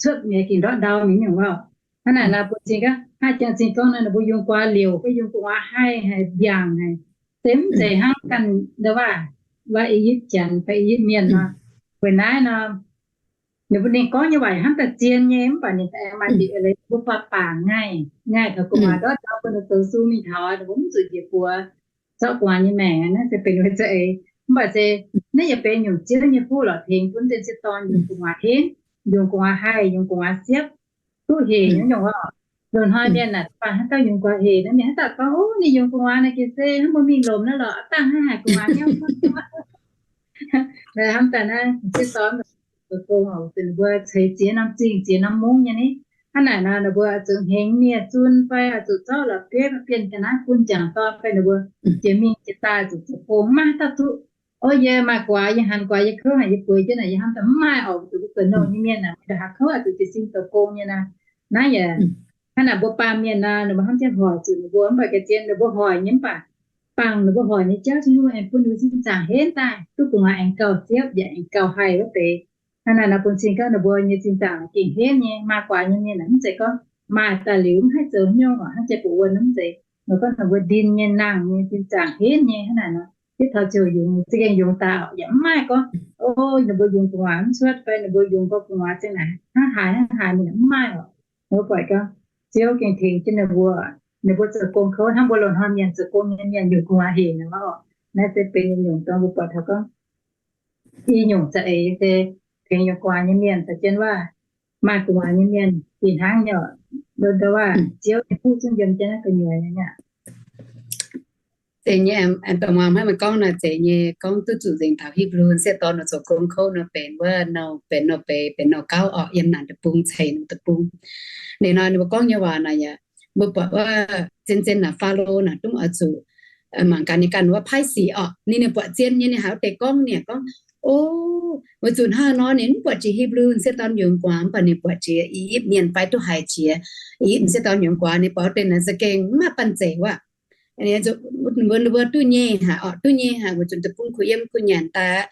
cuotv mi'aqv, gengh ndortv ndau mi'aqv nyungc wuov. Hnangv naaic nor bun cing gaav, hnangv jangx cing gorngv naaiv ninh mbuo yungz guaax liouc fai yungz gu'nguaaz haih, haih mbiaangc haic, se mv zeiz hnangv ganh ndau waac, waac I^yipv Janx fai I^yipv Mienh nor. Weic naaiv nor, ninh mbuo ninh gorngv nyei waac hnamv daaih zien nyei, mv baac ninh maaih diuc eix leiz mbuo faaux bangc ngaih, ngaih taux gu'nguaaz ndortv ndau bun ninh zoux sung mingh taux, ninh mbuo mv zuqc njiec buoz zorqv gu'nguaaz nyei maengc. Naaiv se benx weic za'eix. Mv baac se naaiv yaac benx nyungc Ziouv nyei fuqv lorqc, tengx bun m'sieqv dorn yungz gu'nguaaz henv, yungz gu'nguaaz haih, yungz gu'nguaaz siepv, duqv hec nyungc-nyungc oc. Loz-hnoi mienh naaic baac haaix dauh yungz gu'nguaaz hec naaiv, mienh haaix dauh gorngv, Ov, ninh yungz gu'nguaaz naaic gengh se hnangv mbuo mingh lomc naaiv lorqc, dangh hnangv haaix gu'nguaaz nyei. Hnamv daaih naaiv m'sieqv dorn zoux gong oc, ninh mbuo ceix ziex norm zingh ziex norm mungv nyei ni. Hnangv naaic nor ninh mbuo zuqc hengx mienh zun fai zuqc zorqv la'bieiv bienh ga'naaiv bun jangc dorn fai ninh mbuo jiex mingh jiex daaih zuqc zoux gong, mv maaih haaix dauh duqv. Ov, yie maaih guaax, yie hanc guaax, yie kouv haic, yie bueix jienv naaic, yie hnamv daaih mv maaih oc. Zuqc mbuo zoux nouh nyei mienh naaic, mv daaih haaix kouv zuqc jiez sin zoux gong nyei naaic. Naaiv yaac hnangv naaic mbuo baamh mienh nor, ninh mbuo hnamv jienv hoic zuqc ninh mbuo, mv baac ga'zien ninh mbuo hoic nyei mv baac bangc ninh mbuo hoic nyei jauv, Tin-Hungh aengx bun ninh mbuo zinh zaangc henv daaih, duqv gu'nguaaz aengx gauh siepv yaac aengx gauh haih wuov deix. Hnangv naaic nor bun cing gaav ninh mbuo nyei zinh zaangc naaic gengh henv nyei. Maaih guaax nyei mienh naaic mv zeiz gorngv maaih daaih liuz mv haih zoux haaix nyungc oc, hnangv jai buoc wuonh mv zeiz. Ninh gorngv ninh mbuo ndin nyei, nangh nyei, zinh zaangc henv nyei. Hnangv naaic nor, hitv taux ziouc yungz, za'gengh yungz daaih oc, yaac mv maaih gorngv, O, ninh mbuo yungz gu'nguaaz mv cuotv fai ninh mbuo yungz gau gu'nguaaz za'gengh naaic hnangv haaix hnangv haaix, ninh mv maaih oc. Ninh mbuo buatc gorngv Ziouv gengh tengx jienv ninh mbuo, ninh mbuo zoux gong kouv hnangv mbuo loz-hnoi mienh zoux gong nyei mienh yungz gu'nguaaz hec nor oc. Naaiv se benx nyungc dongh mbuo buatc taux gorngv i nyungc za'eix se tengx yungz gu'nguaaz nyei mienh caux jienv waac maaih gu'nguaaz nyei mienh fih hnangv nyei oc. Ndau waac Ziouv nyei fuqv zungv yiem jienv naaiv gu'nyuoz nyei aqv. Zeiz nyei, aengx dongh muangx maiv meih gorngv naaic zeiz nyei, gorngv duqv zuqc nzengc taux Hipv^lu m'sieqv dorn nor zoux gong kouv nor benx wuov nouh, benx nouh beiz, benx nouh gauv oc, yiem naaic deic-bung ceix deic-bung. Liuz nor ninh mbuo gorngv nyei waac naaic yaac mbuo buatc wuov zien-zien naaic Faalo naaic dongh oix zuqc mangc gaax ninh ganh wuov paaiv sic oc. Ninh, ninh buatc zien nyei, ninh haiz wuov deix gorngv, ninh gorngv, O, weic zuqc hnangv nor ninh mv buatc jiex Hipv^lu m'sieqv dorn yungz gu'nguaaz, mv baac ninh buatc jiex I^yipv Mienh fai duqv haiz jiex I^yipv m'sieqv dorn yungz gu'nguaaz, ninh buatc wuov deix naaic za'gengh mv maaih banh zeic wuov. Mbuo, mbuo duqv nyei haic oc, duqv nyei haic, weic zuqc deic-bung kuh yiem kuh nyanc daaih,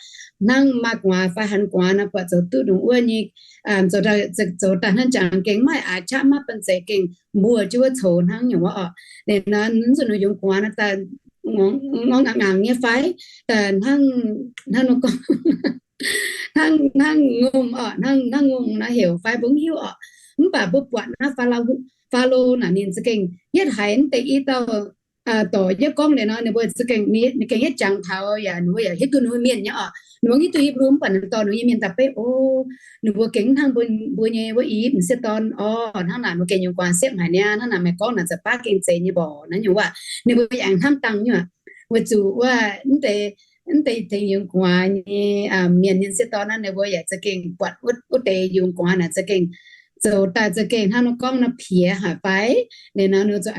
hnangv maaih gu'nguaaz fai hanc gu'nguaaz nor buatc zoux duqv ndongc wuov nyei, zoux daaih hnangv jangx gengh maiv aax qaqv, maiv banh zeic, gengh mbuo jienv wuov coux hnangv nyungc wuov oc. Liuz nor zuqc ninh yungz gu'nguaaz nor daaih ngorc ngangc nyei fai, daaih hnangv, hnangv nor gorngv, hnangv, hnangv ngongh oc, hnangv, hnangv ngongh nor heuc fai mbuo mv hiuv oc. Mv baac mbuo buatc naaiv Faalo, Faalo naaic ninh za'gengh yietv haiz mv deix i dauh dorc yietv gorngv liuz nor, ninh mbuo za'gengh, ninh gengh yietv jangx taux yaac ninh mbuo yaac hiuv duqv ninh mbuo mienh nyei oc. Ninh mbuo hiuv duqv Hipv^lu mv baac ninh dorh ninh mbuo nyei mienh daaih beiv, O, ninh mbuo gengh hnangv mbuo, mbuo nyei wuov I^yipv m'sieqv dorn oc. Hnangv naaic mbuo gengh yungz gu'nguaaz siepv haic niaa. Hnangv naaic meih gorngv naaic za'baav gengh zeiz nyei mborqc naaiv nyungc wuov. Ninh mbuo yaac aengx hnamv dangh nyei aqv. Weic zuqc wuov mv deix, mv deix tengx yungz gu'nguaaz nyei mienh nyei m'sieqv dorn naaiv, ninh mbuo yaac za'gengh buatc wuov deix yungz gu'nguaaz naaic za'gengh zoux daaih za'gengh hnangv nor gorngv nor piex haic fai. Liuz nor ninh zuqc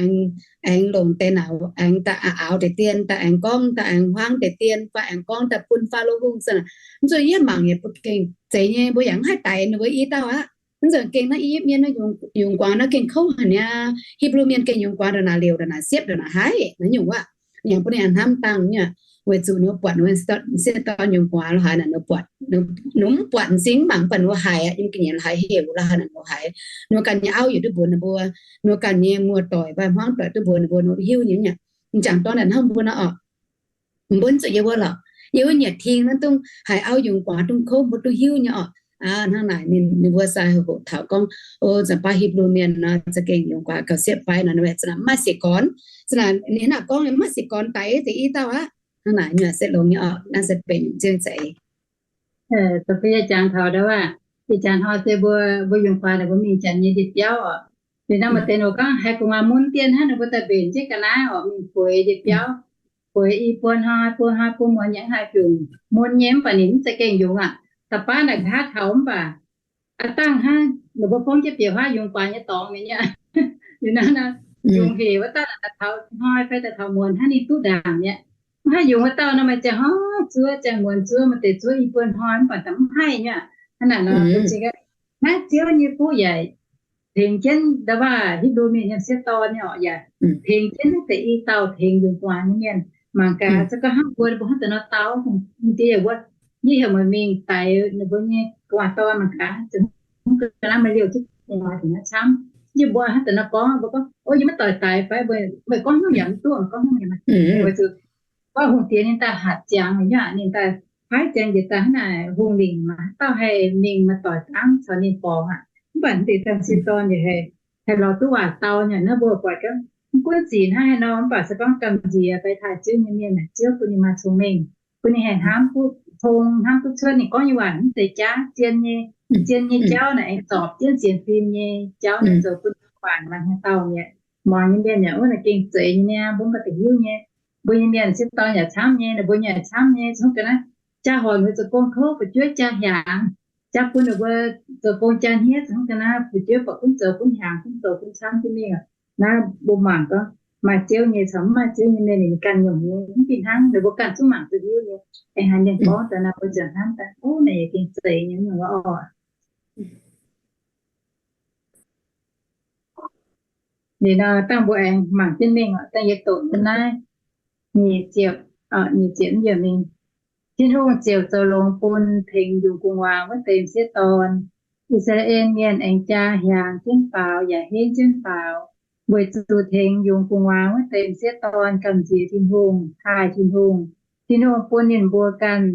aengx longc deix naaic aengx daaih aaux deix dien, daaih aengx gorngv, daaih aengx huaang deix dien fai aengx gorngv daaih bun Faalo Hungh se naaic. Mv zuqc yie mangc yaac mbuo gengh zeiz nyei, mbuo yaac mv haih daix ninh mbuo i dauh aqv. Mv nzunc gengh naaiv Iu^yipv mienh naaiv yungz guaax naaiv gengh kouv haic niaa. Hipv^lu mienh gengh yungz guaax ndongc naaic liouc, ndongc naaic siepv, ndongc naaic haiz naaiv nyungc wuov. Yaac bun ninh hnamv dangh nyei, weic zuqc ninh mbuo buatc ninh mbuo sieqv dorn yungz guaax lorqc haaix naaic, ninh mbuo mv buatc m'zing mangc, mv baac ninh mbuo haiz aqv, yiem ga'nyiec lorqc haaix heuc lorqc haaix naaic ninh mbuo haiz. Ninh mbuo ganh nyei auv yaac duqv mbuox ninh mbuo, ninh mbuo ganh nyei muoz-doic fai hmuangv doic duqv mbuox ninh mbuo, ninh mbuo hiuv nyei. M'jangc dorn naaic hnangv mbuo nor orqc, mbuo zuqc yie mbuo lorqc, yie mbuo nyietc ting naaiv dungx haiz auv yungz guaax dungx kouv, mbuo dungx hiuv nyei orqc. Aa, hnangv naaic ninh, ninh mbuo sai hoqc taux gorngv, o, zanc baav Hipv^lu mienh nor za'gengh yungz guaax gauh siepv fai nor, ninh mbuo za'naaic mv maaih siec gorn. Za'naaic ninh naaic gorngv ninh mv maaih siec gorn daic deix i dauh aqv. Hnangv naaic nyei se longx nyei orqc, naaiv se benx zienh zeiz. Yie jangx taux ndo aav, ih jaax hnoi se mbuo, mbuo yungz guaax naaic mbuo mingh janx nyei ndie-biauv oc. Liuz nor maaih deix ninh mbuo gorngv haiz gu'nguaaz mun dien hnangv, ninh mbuo daaih mbenc jienv ga'naaiv oc, mingh bueix ndie-biauv, bueix i buo hnoi, buo hnoi buo muonz yaac mv haih biungc, mun nyei mv baac ninh mv za'gengh yungz aqv. Da'baav naaic nqa'haav taux mv baac aav dangh hnangv ninh mbuo fongv jienv bieqc huaav yungz guaax nyei dorngx mi'aqv. Liuz nor, yungz hec wuov dauh naaic daaih taux hnoi fai daaih taux muonz hnangv ninh duqv ndaangc mi'aqv. Mv haih yungz wuov dauh nor maaih ziangh hnoi zuov, ziangh muonz zuov, maaih deix zuov i buo hnoi mv baac daaih mv haih nyei aqv. Hnangv naaic nor, naaiv Ziouv nyei fuqv yaac tengx jienv nda'waav Hipv^lu mienh nyei sieqv dorn nyei orqc, yaac tengx jienv naaiv deix i dauh tengx yungz guaax nyei mienh. Mangc gaax, se gorngv hnangv mbuo, mbuo hnangv deix nor dau, hungh diex yaac mbuo, yie heuc meih mingh daix ninh mbuo nyei gu'nguaaz dorn mangc gaax, zungv ga'naaiv meih liouh jienv gu'nguaaz dingc naaiv camv. Yie mbuo hnangv deix nor gorngv, mbuo gorngv, o, yie maiv doix daix fai? Meih gorngv haaix nyungc yaac mv duqv, gorngv haaix nyungc yaac maiv duqv. Weic zuqc gorngv hungh diex ninh daaih hatc ziangx nyei, ninh daaih paaiv ziangx njiec daaih hnangv naaic, hungh lingc maaih haaix dauh haih mingh maaih doic dangv caux ninh borngz aqv. Mv baac deix dangh sieqv dorn yaac haih, haih lorz duqv waac dau nyei. Naaiv mbuo buatc gorngv mv gunv zic hnangv haaix nor, mv baac se gorngv gamh nziex fai taaih Ziouv nyei mienh naaic, Ziouv bun ninh maaih cong-mengh, bun ninh haih hnamv duqv tong, hnamv duqv cuotv ninh gorngv nyei waac mv zeiz jaav. Zien nyei, zien nyei jauv naaic aengx zorpc jienv sienx fim nyei jauv naaic zoux bun waac maaih haaix dauh mi'aqv. Muangx nyei mienh yaac wuov naaic gengh zeiz nyei niaa, mbuo mv baac da'hiuv nyei. Mbuo nyei mienh sieqv dorn yaac camv nyei, ninh mbuo nyei yaac camv nyei, zungv ga'naaiv jaa horc ninh mbuo zoux gong kouv fu'jueiv jaa hiaangx, jaa bun ninh mbuo zoux gong jaa hniev, zungv ga'naaiv fu'jueiv buatc gunv zoux gunv hiaangx, gunv zoux gunv camv jienv mingh. Naaiv mbuo mangc gorngv maaih Ziouv nyei caux mv maaih Ziouv nyei mienh ninh ganh nyungc nyei mv fih hnangv, ninh mbuo ganh zungv mangc duqv hiuv nyei. Aengx haaix mienh gorngv daaih nor mbuo ziouc hnamv daaih, o, naaic yaac gengh zeiz nyei nyungc oc. Liuz nor dangh mbuo aengx mangc jienv mingh oc. Dangh yie doqc naaiv nyic ziepc, nyic ziepc mv yiem mingh. Tin-Hungh ziouc zoux longx bun tengx yungz gu'nguaaz wuov deix m'sieqv dorn. I^saa^laa^en Mienh aengx jaa hiaangx jienv faaux yaac henv jienv faaux, weic zuqc tengx yungz gu'nguaaz wuov deix m'sieqv dorn gamh nziex Tin-Hungh, taaih Tin-Hungh. Tin-Hungh bun ninh mbuo ganh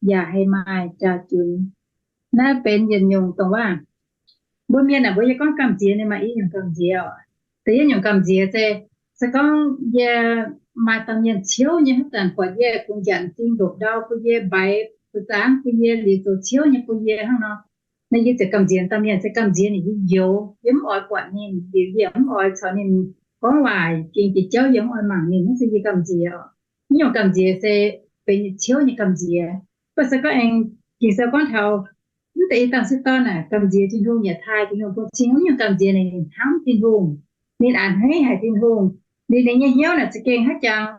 yaac haih maaih jaax-junx. Naaiv benx yietc nyungc dongh waac. Mbuo mienh aah, mbuo yie gorngv gamh nziex ninh maaih i nyungc gamh nziex oc. Da'yietv nyungc gamh nziex se, se gorngv yie maaih dauh mienh ciouv nyei haaix zanc buatc yie, bun njanc ding ndopv-ndau bun yie, mbaix buoz-zaangv bun yie, liuz zoux ciouv nyei bun yie hnangv nor, naaiv yie ziouc gamh nziex dauh mienh, se gamh nziex ninh nyei youz. Yie mv oix buatc ninh, liuz yie mv oix caux ninh gorngv waac, gengh jiex jauv yie mv oix mangc ninh, naaiv se yie gamh nziex oc. Naaiv nyungc gamh nziex se benx ciouv nyei gamh nziex. Mv baac se gorngv aengx Ging-Sou gorngv taux mv deix i dauh m'sieqv dorn naaic gamh nziex Tin-Hungh yaac taaih Tin-Hungh, bun cing wuov nyungc gamh nziex naaic ninh hnamv Tin-Hungh, ninh a'hneiv haic Tin-Hungh, liuz ninh nyei hnyouv naaic za'gengh haiz jangx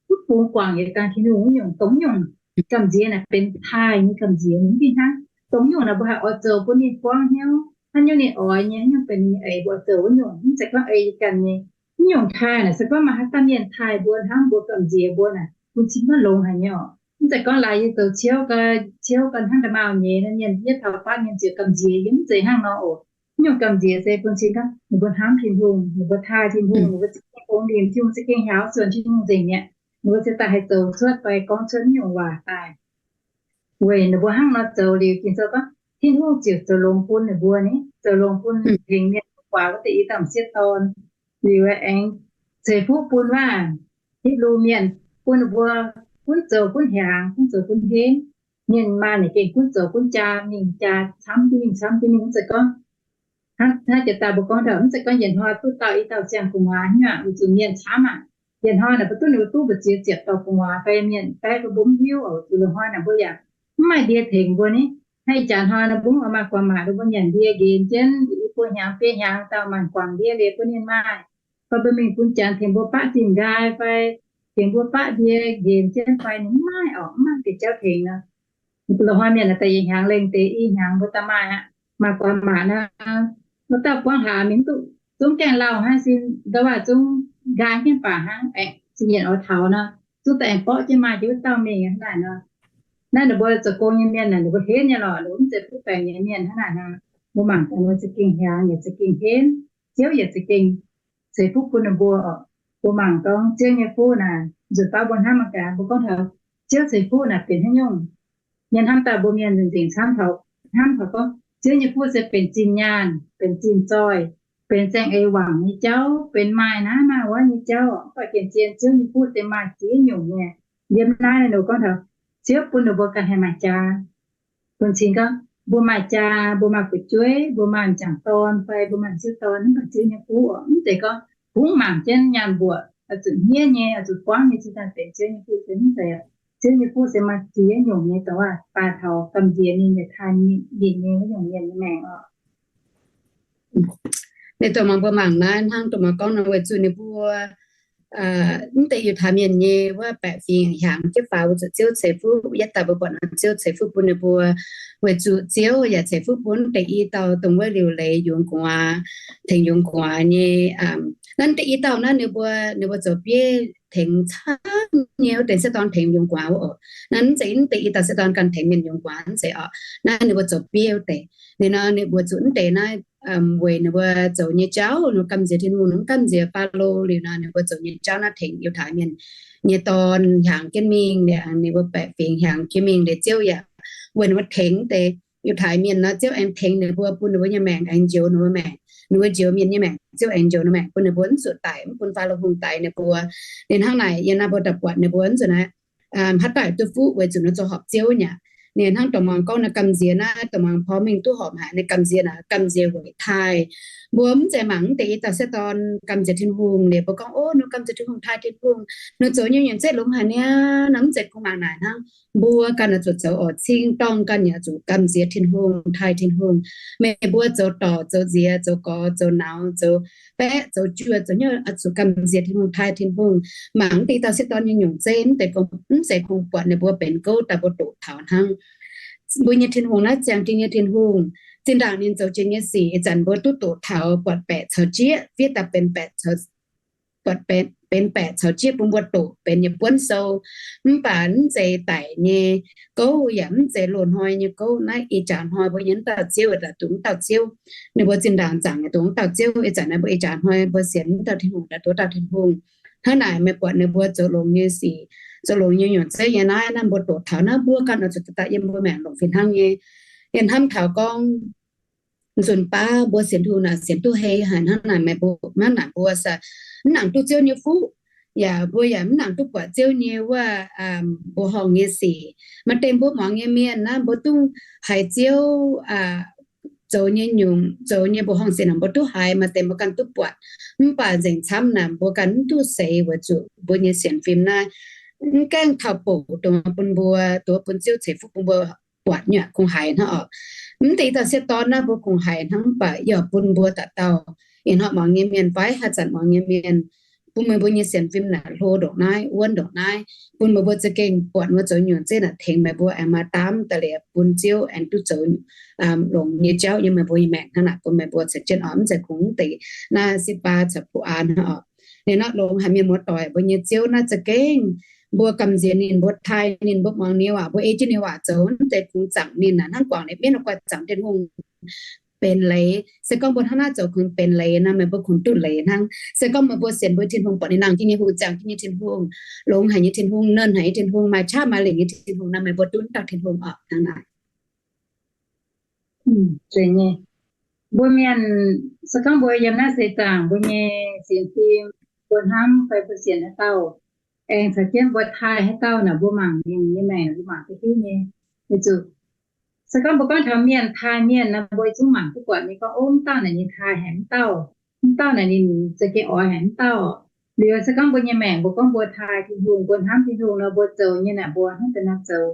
mv bungx guangc yietc dangh Tin-Hungh wuov nyungc. Dongh wuov nyungc gamh nziex naaic benx taaih nyei gamh nziex, ninh mv fih hnangv. Dongh wuov nyungc naaic mbuo haih oix zoux bun ninh buangv hnyouv, haaix nyungc ninh oix nyei, haaix nyungc benx ninh nyei eix, mbuo oix zoux wuov nyungc. Mv zeiz gorngv ei yie ganh nyei. Wuov nyungc taaih naaic se gorngv maaih haaix dauh mienh taaih mbuo, hnamv mbuo, gamh nziex mbuo naaic, bun cing maiv longx haic nyei oc. Mv zeiz gorngv laaix yie zoux ciouv, ciouv gau hnangv nda'maauh nyei, mienh yietv taux fatv mienh ziouc gamh nziex yie, mv zeiz hnangv nor oc. Wuov nyungc gamh nziex se bun cing gorngv ninh mbuo hnamv Tin-Hungh, ninh mbuo taaih Tin-Hungh, ninh mbuo za'gengh bungx nimc Tin-Hungh, za'gengh hiaaux zunh Tin-Hungh nzengc mi'aqv. Ninh mbuo ziouc daaih haih zoux cuotv fai gorngv cuotv wuov nyungc waac daaih. Weic ninh mbuo hnangv nor zoux liuz, Ging-Sou gorngv Tin-Hungh ziouc zoux longx bun ninh mbuo ni, zoux longx bun tengx mienh guaax wuov deix i dauh m'sieqv dorn. Liuz aengx ceix fuqv bun waac Hipv^lu Mienh, bun ninh mbuo gunv zoux gunv hiaangx, gunv zoux gunv henv. Mienh maaih naaic gengh gunv zoux gunv jaa mingh, jaa camv jienv mingh, camv jienv mingh. Mv zeiz gorngv hnangv jiex daaih mbuo gorngv taux, mv zeiz gorngv yietc hnoi duqv dauh i dauh ziangh gu'nguaaz nyei aqv, weic zuqc mienh camv aqv. Yietc hnoi naaic mbuo duqv ninh mbuo duqv mbu'ziex ziepc dauh gu'nguaaz fai mienh baeqv mbuo mv hiuv oc. Zuqc loz hnoi naaic mbuo yaac mv maaih ndie tengx mbuo ni. Hnangv ih jaax hnoi nor mbuo mv oix maaih guangc maac, mbuo nyanc ndie nqenx jienv i buo hnyangx biei hnyangx dauh maanc guangc ndie liuz bun ninh maaih. Fai mbuo mingh bun janx tengx mbuo baqv zinh nqaai fai tengx mbuo baqv ndie nqenx jienv fai, ninh mv maaih oc, mv maaih deix jauv tengx nor. Loz hnoi mienh naaic daaih yietc hnyangx lengh deix i hnyangx mbuo daaih maaih aqv. maaih guaax maac nor, wuov dauh buangv hlaax mingh duqv zungv gaengh lauh hnangv, sin ndau waac zungv nqaang jienv baac hnangv, aengx zingh yienc oix taux nor, zungv daaih aengx borqv jienv maaih jiex wuov dauh mingh hnangv naaic nor. Naaiv ninh mbuo zoux gong nyei mienh naaic, ninh mbuo henv nyei lorqc, ninh mbuo mv zeiz fuqv baengc nyei mienh hnangv naaic nor. Mbuo mangc gaax, ninh mbuo za'gengh hiaangx yaac za'gengh henv, Ziouv yaac za'gengh ceix fuqv bun ninh mbuo oc. Mbuo mangc gorngv Ziouv nyei fuqv naaic, nzunc baav mbuo hnamv mangc gaax, mbuo gorngv taux Ziouv ceix fuqv naaic benx haaix nyungc. Mienh hnamv daaih mbuo mienh nzengc camv taux, hnamv taux gorngv Ziouv nyei fuqv se benx zinh nyaanh, benx zinh zoih, benx zaeng eix wangc nyei jauv, benx maaih naaiv maaih wuov nyei jauv. Mv baac gengh zien Ziouv nyei fuqv se maaih ziex nyungc nyei. Yiem naaiv ninh mbuo gorngv taux Ziouv bun ninh mbuo ganh haih maaih jaax. Bun cing gorngv mbuo maaih jaax, mbuo maaih fu'jueiv, mbuo maaih m'jangc dorn fai mbuo maaih m'sieqv dorn, mv baac Ziouv nyei fuqv oc, mv zeiz gorngv kungx mangc jienv nyaanh mbuoqc, oix zuqc hniev nyei, oix zuqc buangv nyei, cingx daaih benx Ziouv nyei fuqv se mv zeiz. Ziouv nyei fuqv se maaih ziex nyungc nyei, dongh waac daaih taux gamh nziex ninh yaac taaih ninh nyei wuov nyungc mienh nyei maengc oc. Ninh dongh mangc mbuo mangc naaiv hnangv dongh mangc gorngv nor, weic zuqc ninh mbuo mv deix Yiutai Mienh nyei wuov baeqc fingx hiaangx jienv faaux weic zuqc Ziouv ceix fuqv, yietv daaih mbuo buatc nor Ziouv ceix fuqv bun ninh mbuo, weic zuqc Ziouv yaac ceix fuqv bun mv deix i dauh dongh wuov liuc leiz yungz gu'nguaaz, tengx yungz gu'nguaaz nyei. Naaiv mv deix i dauh naaiv ninh mbuo, ninh mbuo zoux bieiv tengx camv nyei wuov deix sieqv dorn tengx yungz gu'nguaaz wuov oc. Naaiv mv zeiz mv deix i dauh sieqv dorn ganh tengx mienh yungz gu'nguaaz mv zeiz oc. Naaiv ninh mbuo zoux bieiv wuov deix. Ninh nor ninh mbuo zuqc mv deix naaiv weic ninh mbuo zoux nyei jauv nor gamh nziex Tin-Hungh, nor gamh nziex Faalo liuz nor ninh mbuo zoux nyei jauv naaiv tengx Yiutai Mienh nyei dorn hiaangx jienv mingh, ninh mbuo baeqc fingx hiaangx jienv mingh liuz Ziouv yaac weic ninh mbuo tengx deix Yiutai Mienh nor Ziouv aengx tengx ninh mbuo bun ninh mbuo nyei maengc aengx njoux ninh mbuo maengc. Ninh mbuo njoux mienh nyei maengc, Ziouv aengx njoux ninh maengc bun ninh mbuo mv zuqc daic, mv bun Faalo Hungh daix ninh mbuo. Ninh hnangv naaic yiem naaiv mbuo daaih buatc ninh mbuo mv zuqc naaiv haaix dauh duqv fuqv weic zuqc ninh zoux horpc Ziouv nyei. Ninh hnangv dongh muangx gorngv naaiv gamh nziex naaiv, dongh muangx porv mingh duqv horpc haic, ninh gamh nziex naaic gamh nziex weic taaih. Mbuo mv zeiz mangc mv deix i dauh sieqv dorn gamh nziex Tin-Hungh liuz mbuo gorngv, ov, ninh gamh nziex Tin-Hungh, taaih Tin-Hungh, ninh zoux nyei nyungc zeiv longx haic niaa. Naaiv mv zeiz kungx mangc naaic hnangv. Mbuo ganh oix zuqc zoux orqc, cing-dorngh ganh yaac zuqc gamh nziex Tin-Hungh, taaih Tin-Hungh. Meih mbuo zoux dorc, zoux nziex, zoux gorx, zoux nauz, zoux baeqv, zoux juoh, zoux hnyouv, oix zuqc gamh nziex Tin-Hungh, taaih Tin-Hungh. Mangc mv deix i dauh sieqv dorn nyei nyungc zeiv, mv deix gorngv mv zeiz kungx buatc ninh mbuo benx gouv daaih mbuo doqc taux hnangv. Mbuo nyei Tin-Hungh naaiv ziangh dingh nyei Tin-Hungh. Zinh ndaangc ninh zoux jiex nyei sic ih zanc mbuo duqv doqc taux buatc baeqc caux jieqv, fiev daaih benx baeqc caux, buatc benx baeqc caux jieqv bun mbuo doqc benx yietc buonv sou. Mv baac mv zeiz daic nyei gouv yaac mv zeiz loz-hnoi nyei gouv. Naaiv ih jaax hnoi mbuo nyei wuov dauh Ziouv daaih duqv wuov dauh Ziouv. Ninh mbuo zinh ndaangc zaangc yaac duqv wuov dauh Ziouv. Ih zanc naaiv mbuo ih jaax hnoi mbuo sienx wuov dauh Tin-Hungh daaih duqv wuov dauh Tin-Hungh. Hnangv naaic meih buatc ninh mbuo zoux longx nyei sic, zoux longx nyei nyungc zeiv nyei naaiv, naaiv mbuo doqc taux naaiv mbuo ganh oix zuqc daaih yiem mbuo maengc longc fih hnangv nyei. Yie hnamv taux gorngv nzunc baav mbuo sienx Tin-Hungh naaic sienx duqv hei haic hnangv naaic, meih mbuo hnangv naaic mbuo mv nangc duqv Ziouv nyei fuqv, yaac mbuo yaac mv nangc duqv buatc Ziouv nyei wuov mbuoqc horngh nyei sic. Maaih deix mbuo muangx nyei mienh naaiv mbuo duqv haiz Ziouv zoux nyei nyungc, zoux nyei mbuoqc horngh sic naaic mbuo duqv haiz, maaih deix mbuo ganh duqv buatc. Mv baac nzengc camv naaic mbuo ganh mv duqv seix weic zuqc mbuo nyei sienx fim naaiv mv gaengh taux bouc dongh bun mbuo, dongh bun Ziouv ceix fuqv bun mbuo buatc nyei kungx haiz hnangv oc. Mv deix i dauh sieqv dorn naaiv mbuo kungx haiz hnangv, mv baac yaac bun mbuo dauh dauh ih hnoi muangx nyei mienh fai haaix zanc muangx nyei mienh, bun meih mbuo nyei sienx fim naaic hlo ndongc naaiv, wuonv ndongc naaiv, bun meih mbuo za'gengh buatc wuov zoux nyungc zeiv naaic tengx meih mbuo aengx maaih daamv da'liec bun Ziouv aengx duqv zoux longx nyei jauv yiem meih mbuo nyei maengc hnangv naaic, bun meih mbuo ceix jienv oc. Mv zeiz kungx mv deix naaiv sipv baa caux buv aa hnangv oc. Ninh nor longx haic mienh muoz-doic, mbuo nyei Ziouv naaiv za'gengh mbuo gamh nziex ninh, mbuo taaih ninh, mbuo muangx ninh waac, mbuo ei jienv ninh waac zoux, mv zeiz kungx zaangc ninh aac. Hnangv guangc ninh mienv la'guaih zaangc Tin-Hungh benx leiz. Se gorngv mbuo hnangv naaiv zoux kungx benx leiz nor, meih mbuo kungx duqv leiz hnangv. Se gorngv meih mbuo sienx mbuo Tin-Hungh, buatc ninh nangh jienv nyei hungh, ziangh jienv nyei Tin-Hungh, longx haic nyei Tin-Hungh, nernh haic nyei Tin-Hungh, maaih qaqv maaih lengc nyei Tin-Hungh nor, meih mbuo duqv dauh Tin-Hungh oc. Hnangv naaic. Mbuo mienh, se gorngv mbuo yiem naaiv seix zaangc mbuo nyei sienx fim, mbuo hnamv fai mbuo sienx haaix dauh, aengx caux jienv mbuo taaih haaix dauh naaic, mbuo mangc ninh nyei maengc mbuo mangc duqv hiuv nyei. Weic zuqc se gorngv mbuo gorngv taux mienh taaih mienh nor, mbuo zungv mangc duqv buatc nyei gorngv, ov, mv dauh naaic ninh taaih haic mv dauh, mv dauh naaic ninh za'gengh oix haic mv dauh. Liuz se gorngv mbuo nyei maengc mbuo gorngv mbuo taaih Tin-Hungh, mbuo hnamv Tin-Hungh nor, mbuo zoux nyei naaic mbuo hnangv deix nor zoux.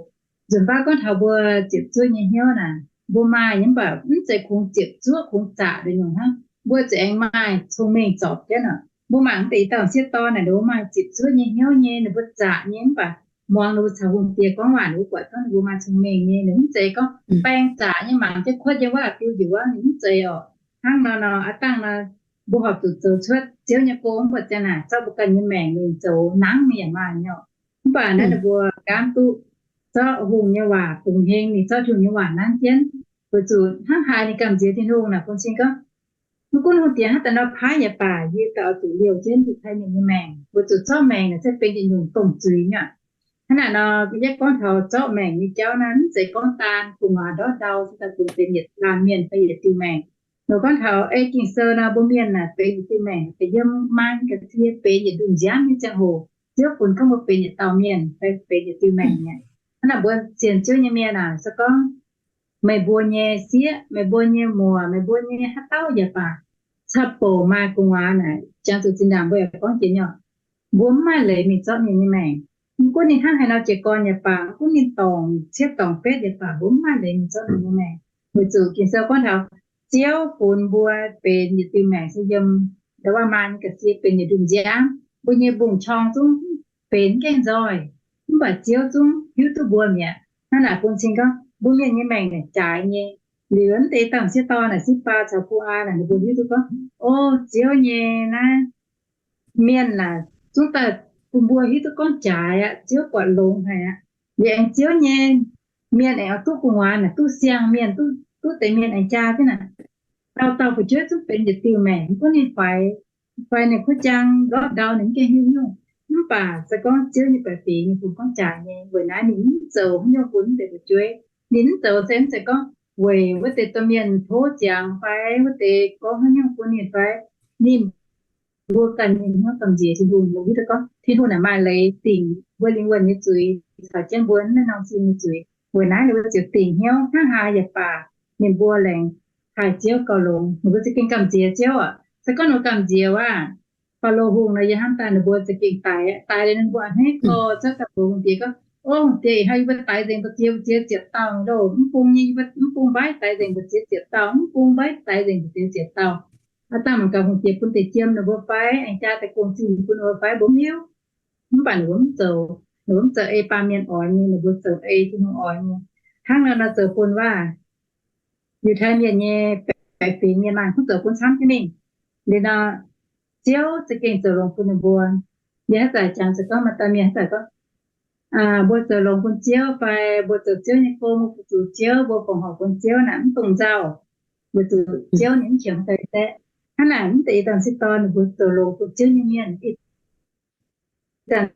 Nzunc baav gorngv taux mbuo ziepc zuoqv nyei hnyouv naaic, mbuo maaih nyei mv baac mv zeiz kungx ziepc zuoqv kungx zaqc deix nyungc hnangv. Mbuo zuqc aengx maaih cong-mengh zorpc jienv oc. Mbuo mangc mv deix i dauh sieqv dorn naaic, ninh mbuo maaih ziepc zuoqv nyei hnyouv nyei, ninh mbuo zaqc nyei mv baac muangx ninh mbuo caux hungh diex gorngv waac, ninh mbuo buatc gorngv ninh mbuo maaih cong-mengh nyei, ninh mv zeiz gorngv baeng zaqc nyei mangc jienv kuotv nyei waac-biu njiec wuov, ninh mv zeiz orqc. Hnangv nor nor, aav dangh nor mbuo horpc zuqc zoux cuotv Ziouv nyei gong, mv baac ziang naaic zorqv mbuo ganh nyei maengc mingh zoux nangv mingh yaac maaih nyei orqc. Mv baac naaiv ninh mbuo gaamv duqv zorqv hungh nyei waac bungx heng, mingh zorqv hungh nyei waac nanv jienv, weic zuqc hnangv haaix ninh gamh nziex Tin-Hungh naaic bun cing gorngv, mv gunv hungh diex hnangv daaih nor paaiv yaac baac, yie daaih oix zuqc liouh jienv Yiutai Mienh nyei maengc, weic zuqc zorqv maengc naaic se benx yietc nyungc domh zuiz nyei. Hnangv naaic nor, yie gorngv taux zorqv maengc nyei jauv naaiv, mv zeiz gorngv daan gu'nguaaz ndortv ndau cingx daaih bun benx yietc laanh mienh fai yietc diuh maengc. Nor gorngv taux ei Ging-Sou nor, mbuo mienh naaic benx yietc diuh maengc, da'yiem maan ga'sie benx yietc nduqc nziaamv nyei ziangh hoc, Ziouv funx gorngv mbuo benx yietc dauh mienh fai benx yietc diuh maengc mi'aqv. Hnangv naaic mbuo sienx Ziouv nyei mienh naaic se gorngv meih mbuo nyei sieqv, meih mbuo nyei muoc, meih mbuo nyei haaix dauh yaac baac, caqv-bouc maaih gu'nguaaz naaic, jangx zuqc zinh ndaangc mbuo yaac gorngv jiex nyei, mbuo mv maaih leiz mingh zorqv mienh nyei maengc. Mv gunv ninh hnangv haaix nor jiez gorn yaac baac, mv gunv ninh dorngc cietv dorngc betv yaac baac, mbuo mv maaih leiz mingh zorqv mienh nyei maengc. Weic zuqc Ging-Sou gorngv taux Ziouv funx mbuo benx yietc diuh maengc se yiem ndau wuov maan nyei ga'sie benx yietc nduqc nziaamv, mbuo nyei mbungv-qorng zungv benx gaengh nzoih, mv baac Ziouv zungv hiuv duqv mbuo mi'aqv. Hnangv naaic bun cing gorngv mbuo mienh nyei maengc naaic jaaix nyei. Liuz mv deix dangh sieqv dorn naaic, Sipv^baa caux Pu^aa naaic, ninh mbuo hiuv duqv gorngv, o, Ziouv nyei naaiv mienh naaic zungv daaih bun mbuo hiuv duqv gorngv jaaix aqv. Ziouv buatc longx haic aqv. Liuz aengx Ziouv nyei mienh aengx oix duqv gu'nguaaz naaic, duqv siang-mienh, duqv deix mienh aengx jaa jienv naaic, dauh dauh fu'jueiv zungv benx yietc diuh maengc, mv gunv ninh faix, fai ninh kuv jaang ndortv ndau ninh mv gaengh hiuv nyungc. Mv baac se gorngv Ziouv nyei baeqc fingx ninh funx gorngv jaaix nyei. Weic naaiv ninh mv zoux haaix nyungc bun mv deix fu'jueiv. Ninh mv zoux se mv zeiz gorngv weic wuov deix domh mienh tov ziangx fai wuov deix gorngv haaix nyungc bun ninh fai. Ninh mbuo ganh nyei hnyouv gamh nziex Tin-Hungh, mbuo hiuv duqv gorngv Tin-Hungh naaic maaih leiz dingc mbuo lingh wuonh nyei zuiz caux jienv mbuo naaiv norm zingh nyei zuiz. Weic naaiv ninh mbuo ziouc dingc hnyouv hnangv haaix yaac baac, ninh mbuo laengz haic Ziouv gauh longx. Ninh mbuo za'gengh gamh nziex Ziouv aqv. Se gorngv ninh mbuo gamh nziex wuov, Faalo Hungh nor yie hnamv daaih ninh mbuo za'gengh daix, daix liuz ninh mbuo a'hneiv gorx zorqv daaih mbuox hungh diex gorngv, o, hungh diex, ih hnoi yie mbuo daix nzengc mbu'ziex, mbu'ziex ziepc dauh loh, mv bung nyei, mv bung mbaiv daix nzengc mbu'ziex ziepc dauh, mv bung mbaiv daix nzengc mbu'ziex ziepc dauh. Aav dangh mangc gaax hungh diex bun deix jiem ninh mbuo fai, aengx jaa daaih gong-zingh bun ninh mbuo fai, mbuo mv hiuv. Mv baac ninh mbuo mv zoux, ninh mbuo mv zoux ei baamh mienh oix nyei, ninh mbuo zoux ei Tin-Hungh oix nyei. Hnangv nor nor zoux bun waac Yiutai Mienh nyei baeqc fingx mienh maanh kuv zoux bun camv jienv mingh. Liuz nor, Ziouv za'gengh zoux longx bun ninh mbuo. Yie haaix zanc jangx zoux gorngv maaih dauh mienh haaix zanc gorngv, mbuo zoux longx bun Ziouv fai mbuo zoux Ziouv nyei gong, mbuo fu-sux Ziouv, mbuo fongc horc bun Ziouv naaic mv dungx nzauh, weic zuqc Ziouv ninh mv qiemx daaih deix. Hnangv naaic mv deix ih zanc sieqv dorn ninh mbuo zoux longx bun Ziouv nyei mienh, ih zanc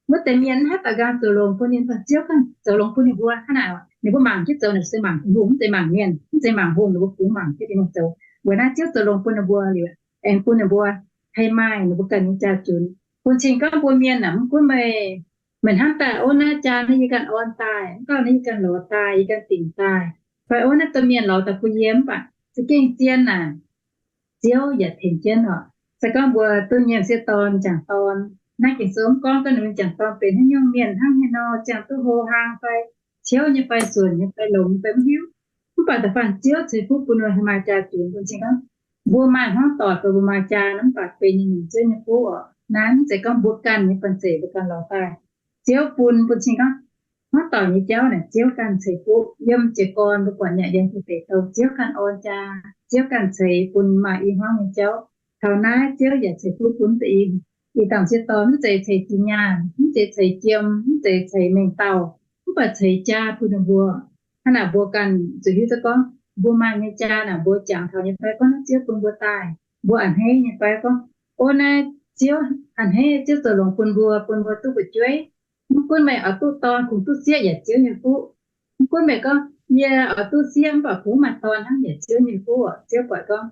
wuov deix mienh mv haih daux nqaang zoux longx bun ninh, mv baac Ziouv ganh zoux longx bun ninh mbuo. Hnangv naaic, ninh mbuo mangc jienv zoux naaic se mangc Tin-Hungh, mv zeiz mangc mienh, mv zeiz mangc hungh, ninh mbuo kungx mangc jienv Tin-Hungh zoux. Weic naaiv Ziouv zoux longx bun ninh mbuo liuz, aengx bun ninh mbuo haih maaih ninh mbuo ganh nyei jaa-junx. Bun cing gorngv mbuo mienh aah, mv gunv meih, meih hnamv daaih, ov, naaiv jaa naaiv yie ganh orn daaih, mv gauh naaiv yie ganh lorz daaih, yie ganh dingc daaih, fai ov, naaiv domh mienh lorz daaih bun yie, mv baac za'gengh zien naaic, Ziouv yaac tengx jienv oc. Se gorngv mbuo duqv nyiemc sieqv dorn, m'jangc dorn, naaiv Ging-Sou mv gorngv gorngv ninh mbuo m'jangc dorn benx haaix nyungc mienh hnangv haaix nor, ziangh duqv hlo hlang fai ciouv nyei fai suonc nyei fai longx nyei fai mv hiuv. Mv baac da'faanh Ziouv ceix fuqv bun ninh mbuo haih maaih jaa-junx. Bun cing gorngv mbuo maaih hmuangv doic fai mbuo maaih jaa nor, mv baac benx nyungc-nyungc Ziouv nyei fuqv oc. Naaiv mv zeiz gorngv mbuo ganh nyei banh zeic mbuo ganh lorz daaih. Ziouv bun, bun cing gorngv hmuangv doic nyei jauv naaic Ziouv ganh ceix fuqv. Yiem jiez gorn mbuo buatc nyei yiem Ging-Deic Douh, Ziouv ganh orn jaa, Ziouv ganh ceix bun maaih i hmuangv nyei jauv. Taux naaiv Ziouv yaac ceix fuqv bun deix i, ih zanc sieqv dorn mv zeiz ceix zinh nyaanh, mv zeiz ceix jiem, mv zeiz ceix mengh dauh, mv baac ceix jaa bun ninh mbuo. Hnangv naaic mbuo ganh zuqc hiuv duqv gorngv mbuo maaih nyei jaa naaic, mbuo jangx taux nyei fai gorngv naaiv Ziouv bun mbuo daaih, mbuo a'hneiv nyei fai gorngv, ov, naaiv Ziouv a'hneiv, Ziouv zoux longx bun mbuo, bun mbuo duqv fu'jueiv. Mv gunv meih oix duqv dorn kungx duqv sieqv yaac Ziouv nyei fuqv. Mv gunv meih gorngv yie oix duqv sieqv mv baac kungx maaih dorn hnangv yaac Ziouv nyei fuqv. Ziouv buatc gorngv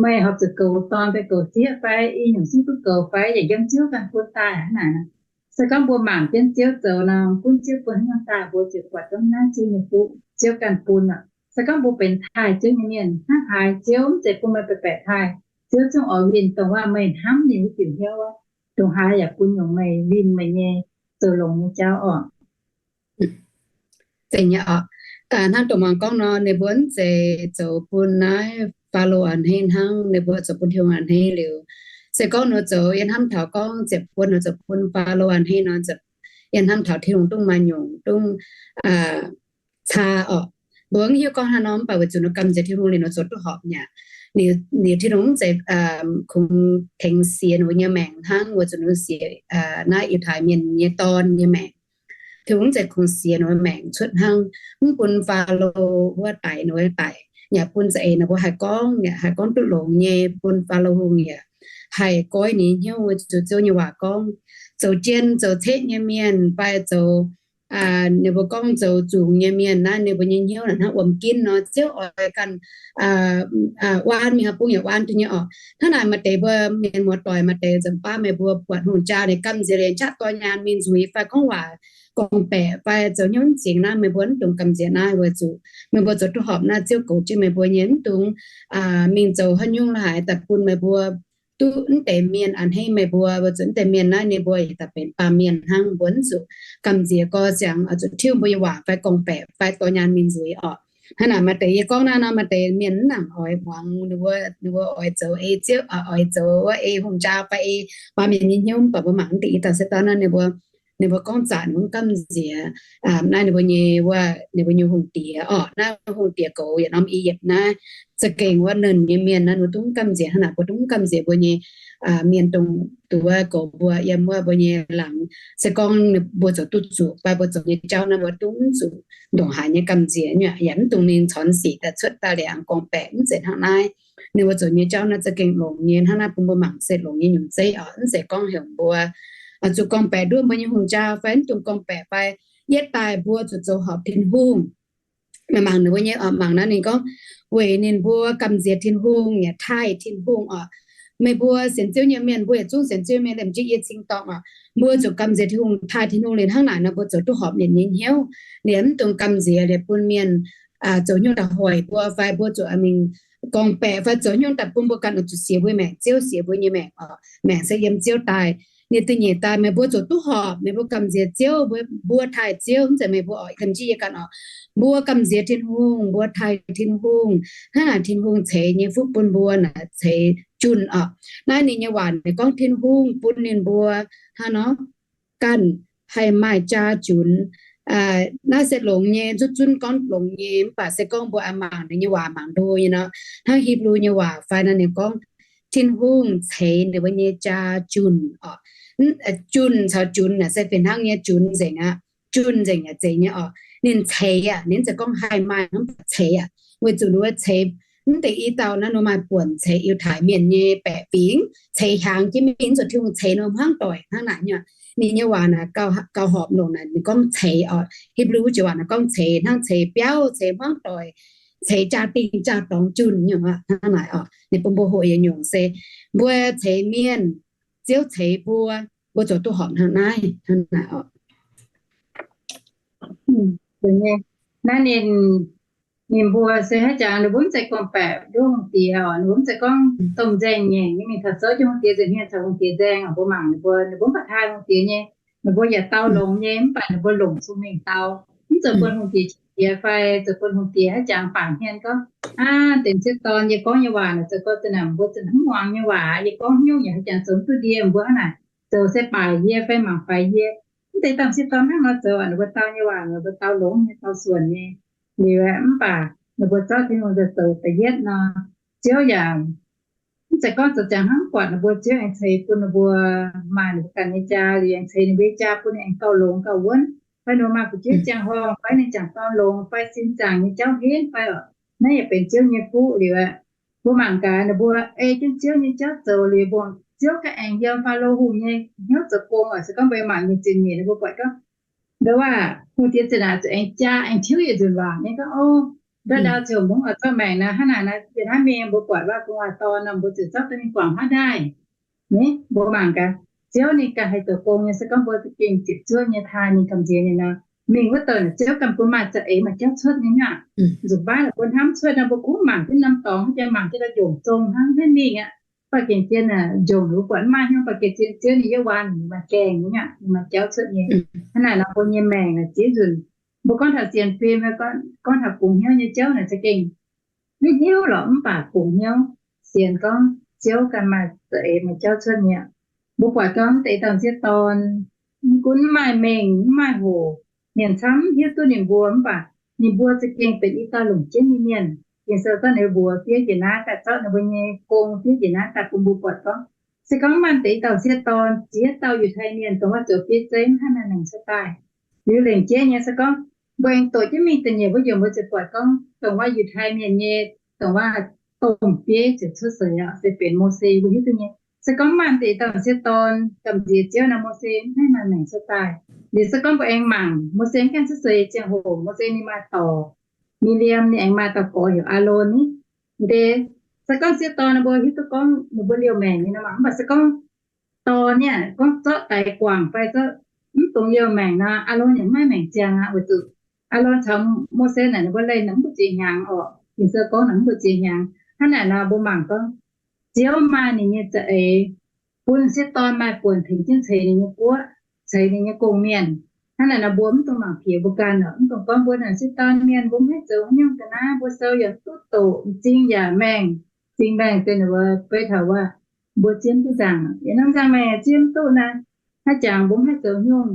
meih horpc zuqc goux dorn fai goux sieqv fai i nyungc zungv duqv goux fai yaac yiem Ziouv ganh bun daaih hnangv naaic. Se gorngv mbuo mangc jienv Ziouv zoux nor, gunv Ziouv bun haaix nyungc daaih mbuo ziouc buatc gorngv naaiv Ziouv nyei fuqv, Ziouv ganh bun aqv. Se gorngv mbuo benx taaih Ziouv nyei mienh, hnangv haaix Ziouv mv zeiz bun meih baeqc-baeqc taaih. Ziouv zungv oix winh dongh waac meih hnamv ninh wuov diuc hnyouv, dongh haaix yaac bun nyungc meih winh meih nyei zoux longx nyei jauv oc. Zeiz nyei oc. Hnangv dongh muangx gorngv nor, ninh mbuo mv zeiz zoux bun naaiv Faalo a'hneiv hnangv, ninh mbuo zoux bun Tin-Hungh a'hneiv liuz, Se gorngv nor zoux yie hnamv taux gorngv ziepc buonc nor zoux bun Faalo a'hneiv nor, yie hnamv taux Tin-Hungh dungv maaih nyungc dungv caa orqc. Mbuo mv hiuv gorngv hnangv nor, mv baac weic zuqc nor gamh nziex Tin-Hungh liuz nor zoux duqv horpc mi'aqv. Ninh Tin-Hungh mv zeiz kungx tengx siex ninh mbuo nyei maengc hnangv, weic zuqc ninh siex naaiv Yiutai Mienh nyei dorn nyei maengc. Tin-Hungh mv zeiz kungx siex ninh mbuo maengc cuotv hnangv, mv bun Faalo wuov daic ninh mbuo daic, yaac bun za'eix ninh mbuo haih gorngv, yaac haih gorngv duqv longx nyei, bun Faalo Hungh yaac haih goiv ninh hnyouv weic zuqc Ziouv nyei waac gorngv, zoux jien zoux ceqv nyei mienh fai zoux ninh mbuo gorngv zoux zungx nyei mienh naaiv, ninh mbuo nyei hnyouv naaic hnangv wuom ginv nor, Ziouv oix ganh waanv mingh, haaix bung yaac waanv duqv nyei orqc. Hnangv naaic maaih deix mbuo mienh muoz-doic maaih deix nzengc baav meih mbuo buatc hungh jaa ninh gamh nziex liuz qaqv dorh nyaanh mingh nzuiz fai gorngv waac gorngv-baeqc fai zoux hnyouv mv zingx naaiv, meih mbuo mv dungx gamh nziex naaiv, weic zuqc meih mbuo zoux duqv horpc naaiv, Ziouv goux jienv meih mbuo nyei, mv dungx mingh zoux haaix nyungc la'haaix daaih bun meih mbuo duqv mv deix mienh a'hneiv meih mbuo, weic zuqc mv deix mienh naaiv ninh mbuo yietc dauh benx baamh mienh hnangv, mbuo mv zuqc gamh nziex gorx siangx oix zuqc tiuv mbuo nyei waac fai gorngv-baeqc fai dorh nyaanh mingh nzuiz orqc. Hnangv naaic maaih deix yie gorngv naaiv nor, maaih deix mienh mv nangc oix muangx, ninh mbuo oix zoux ei ziouv, oix zoux wuov ei hungh jaa fai ei baamh mienh nyei hnyouv, mv baac mbuo mangc mv deix i dauh se dorn naaiv ninh mbuo, ninh mbuo gorngv zanc mv gamh nziex naaiv ninh mbuo nyei wuov ninh mbuo nyei hungh diex orqc. Naaiv hungh diex goux yietc norm I^yipv naaiv za'gengh wuov nernh nyei mienh naaiv ninh mbuo dungv mv gamh nziex. Hnangv naaic mbuo dungv mv gamh nziex mbuo nyei mienh dongh duqv goux mbuo yiem wuov mbuo nyei laangz. Se gorngv mbuo zoux duqv zuqc fai mbuo zoux nyei jauv naaiv mbuo dungv mv zuqc ndongc haaix nyei gamh nziex, yaac mv dungx ninh cornx sic daaih cuotv daaih liangx gorngv-baeqc, mv zeiz hnangv naaiv. Ninh mbuo zoux nyei jauv naaiv za'gengh longx nyei. Hnangv naaiv bun mbuo mangc se longx nyei nyungc zeiv orqc. Mv zeiz gorngv heuc mbuo zuqc gorngv-baeqc nduov mbuo nyei hungh jaa fai mv dungx gorngv-baeqc fai yietv daaih mbuo zuqc zoux horpc Tin-Hungh. Mangc ninh mbuo nyei oc, mangc naaiv ninh gorngv, weic ninh mbuo gamh nziex Tin-Hungh yaac taaih Tin-Hungh oc. Meih mbuo sienx Ziouv nyei mienh, mbuo yietc zungv sienx Ziouv mienh, liemh jiex yie cing-dorngh oc, mbuo zuqc gamh nziex Tin-Hungh taaih Tin-Hungh liuz hnangv naaic nor mbuo zoux duqv horpc ninh nyei hnyouv. Liuz mv dungx gamh nziex liuz bun mienh zoux hnyouv daaih hoic mbuo fai mbuo zuqc mingh gorngv-baeqc fai zoux hnyouv daaih bun mbuo ganh oix zuqc sienx mbuo maengc, Ziouv sienx mbuo nyei maengc oc. Maengc se yiem Ziouv daaih. Ninh da'nyeic daaih meih mbuo zoux duqv horpc, meih mbuo gamh nziex Ziouv, mbuo taaih Ziouv, mv zeiz meih mbuo oix gamh nziex yie ganh oc. Mbuo gamh nziex Tin-Hungh, mbuo taaih Tin-Hungh. Hnangv naaic Tin-Hungh ceix nyei fuqv bun mbuo naaic ceix junh oc. Naaiv ninh nyei waac ninh gorngv Tin-Hungh bun ninh mbuo hnangv nor ganh haih maaih jaa junx. Naaiv se longx nyei, nzutv zunv gorngv longx nyei, mv baac se gorngv mbuo mangc ninh nyei waac mangc ndo nyei nor, hnangv Hipv^lu nyei waac fai nor ninh gorngv Tin-Hungh ceix ninh mbuo nyei jaa junh oc. Junh caux junx naaic se fih hnangv nyei, junx nzengc aqv, junh nzengc yaac zeiz nyei oc. Ninh ceix aqv, ninh mv zeiz gorngv haih maaih hnangv, mv baac ceix aqv, weic zuqc ninh mbuo ceix mv deix i dauh naaiv ninh maaih buonc ceix Yiutai Mienh nyei baeqc fingx, ceix hiaangx jienv mingh, zuqc Tin-Hungh ceix ninh hmuangv doic hnangv naaic nyei. Ninh nyei waac naaic gauh horpc longc naaic ninh gorngv ceix oc. Hipv^lu jiex waac naaic gorngv ceix hnangv ceix biauv, ceix hmuangv doic, ceix jaa-dingh jaa-dorngx junh nyungc aqv hnangv naaic oc. Ninh bun mbuo hoqc yietc nyungc se mbuo ceix mienh, Ziouv ceix mbuo, mbuo zoux duqv horpc hnangv naaiv hnangv naaic oc. Naaiv ninh, ninh mbuo se haaix jangx ninh mbuo mv zeiz gorngv-baeqc nduov hungh diex oc. Ninh mbuo mv zeiz gorngv domh nzaeng ngaengc nyei mingh taux zouv jienv hungh diex nza'hmien caux hungh diex nzaeng oc. Mbuo mangc ninh mbuo, ninh mbuo mv baac taaih hungh diex nyei. Ninh mbuo yaac dau longx nyei mv baac ninh mbuo longc cong-mengh dau. Mv zeiz bun hungh diex qiex fai zoux bun hungh diex haaix jangx baac hmien gorngv, aa, dengx sieqv dorn yie gorngv nyei waac naaic zoux gorx zinh naaic mbuo zinh mv muangx nyei waac, yie gorngv hnyouv yaac haaix jangx zoux mv duqv ndie mbuo hnangv naaic, zoux se baaic yie fai mangc faix yie. Mv deix domh sieqv dorn hnangv nor zoux, ninh mbuo dau nyei waac ninh mbuo dau longx nyei, dau suonc nyei. Liuz mv baac ninh mbuo zorqv Tin-Hungh zoux da'yietv nor, Ziouv yaac mv zeiz gorngv zoux ziangx hnangv buatc ninh mbuo, Ziouv aengx ceix bun ninh mbuo maaih ninh mbuo ganh nyei jaa, liuz aengx ceix ninh mbuo nyei jaa bun ninh aengx gauh longx gauh wuonv, fai ninh mbuo maaih fu'jueiv ziangh horngh fai ninh jangc dorn longx fai sin zaangc nyei jauv henv fai oc. Naaiv yaac benx Ziouv nyei fuqv liuz aqv. Mbuo mangc gaax ninh mbuo ei jienv Ziouv nyei jauv zoux liuz, mbuo Ziouv ganh aengx yiem Faalo Hungh nyei hnyouv zoux gong oc. Se gorngv mbuo mangc nyei zinh nyeic ninh mbuo buatc gorngv ndo waac hungh diex zinh naaic zuqc aengx jaa aengx tiuv yietc nzunc waac nyei gorngv, o, ndau ndau ziouc mungv oix zorqv maengc naaic hnangv naaic naaic, yietc hnangv mingh mbuo buatc waac bung waac dorn nor mbuo ziouc zorqv daaih mingh guangc haav ndaaih. Mbuo mangc gaax, Ziouv ninh ganh haih zoux gong nyei. Se gorngv mbuo za'gengh ziepc zuoqv nyei taaih ninh gamh nziex ninh nor, mingh wuov douh naaic Ziouv ganh bun maaih za'eix maaih jauv cuotv nyei nyei aqv. Nzunc baav naaic mbuo hnamv cuotv nor mbuo kungx mangc jienv norm dorngx, haaix jangx mangc jienv daaih njongc zong hnangv haaix mingh aqv. Baac gengh zien, njongc mbuo buatc mv maaih hnyouv, baac gengh zien Ziouv ninh yie waan ninh maaih gaengh nyei aqv, ninh maaih jauv cuotv nyei. Hnangv naaic nor mbuo nyei maengc naaic ziex nzunc, mbuo gorngv taux sienx fim, gorngv taux kungx hnyouv nyei jauv naaic za'gengh maiv hiuv lorqc, mv baac kungx hnyouv sienx gorngv Ziouv ganh maaih za'eix maaih jauv cuotv mi'aqv. Mbuo buatc gorngv deix dauh m'sieqv dorn, mv gunv mv maaih mengh mv maaih hoc, mienh camv mv hiuv duqv ninh mbuo, mv baac ninh mbuo za'gengh benx i dauh longc jienv nyei mienh. Ging-Sou gorngv ninh mbuo mbuox fiev njiec naaiv daaih, zorqv ninh mbuo nyei gong fiev njiec naaiv daaih bun mbuo buatc gorngv, se gorngv maaih deix dauh m'sieqv dorn ziex dauh Yiutai mienh dongh wuov zoux bieiv zeiv mv haih maaih maengc cuotv daaih. Liuz lengc jeiv nyei se gorngv mbuo aengx doqc jienv mingh da'nyeic wuov yiemc mbuo ziouc buatc gorngv dongh wuov Yiutai mienh nyei dongh wuov domh bieiv ziouc cuotv seix aqv, se benx Mose, mbuo hiuv duqv nyei. Se gorngv maaih deix dauh m'sieqv dorn gamh nziex Ziouv nor, Mose mv haih maaih maengc cuotv daaih. Liuz se gorngv mbuo aengx mangc Mose mv gaengh cuotv seix ziangh hoc, Mose ninh maaih dorc, Mi^li^am, ninh aengx maaih dauh gorx heuc Aalon ni. Deix se gorngv m'sieqv dorn ninh mbuo hiuv duqv gorngv ninh mbuo liouh maengc nyei nor, mv baac se gorngv dorn niaa gorngv zorqv daix guangc fai zorqv mv dungx liouh maengc nor, Aalon yaac mv maaih maengc ziangh aqv. Weic zuqc Aalon caux Mose naaic ninh mbuo leih naaic mv buoz-ziex hnyangx orqc. Ging-Sou gorngv naaic mv buoz-ziex hnyangx. Hnangv naaic nor mbuo mangc gorngv Ziouv maaih ninh nyei za'eix bun m'sieqv dorn maaih buonc tengx jienv ceix ninh nyei guoqv, ceix ninh nyei gong-mienh. Hnangv naaic nor mbuo mv dungx mangc piex mbuo ganh orqc. Mv dungx gorngv mbuo naaic m'sieqv dorn mienh mbuo mv haih zoux haaix nyungc ga'naaiv, mbuo sou yaac mv duqv doqc, m'zing yaac maengh, m'zing maengh se ninh mbuo beiv taux wuov mbuo zieqv mv duqv nzangc, yietc norm nzangc maengh zieqv mv duqv naaiv, haaix jangx mbuo mv haih zoux haaix nyungc.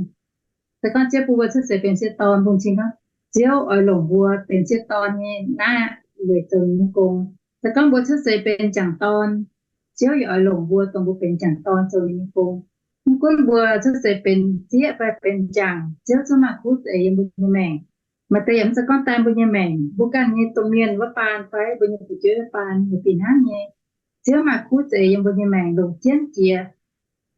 Se gorngv Ziouv bun mbuo cuotv seix benx m'sieqv dorn, bun cing gorngv Ziouv oix longc mbuo benx m'sieqv dorn nyei naaiv weic zoux ninh nyei gong. Se gorngv mbuo cuotv seix benx m'jangc dorn, Ziouv yaac oix longc mbuo dongh mbuo benx m'jangc dorn zoux ninh nyei gong. Mv gunv mbuo cuotv seix benx m'sieqv fai benx m'jangc, Ziouv zungv maaih kuv za'eix yiem mbuo nyei maengc. Maaih deix yaac mv zeiz gorngv daaih mbuo nyei maengc, mbuo ganh nyei domh mienh wuov baan fai mbuo nyei fu'jueiv wuov baan yaac fih hnangv nyei. Ziouv maaih kuv za'eix yiem mbuo nyei maengc longc jienv jiex.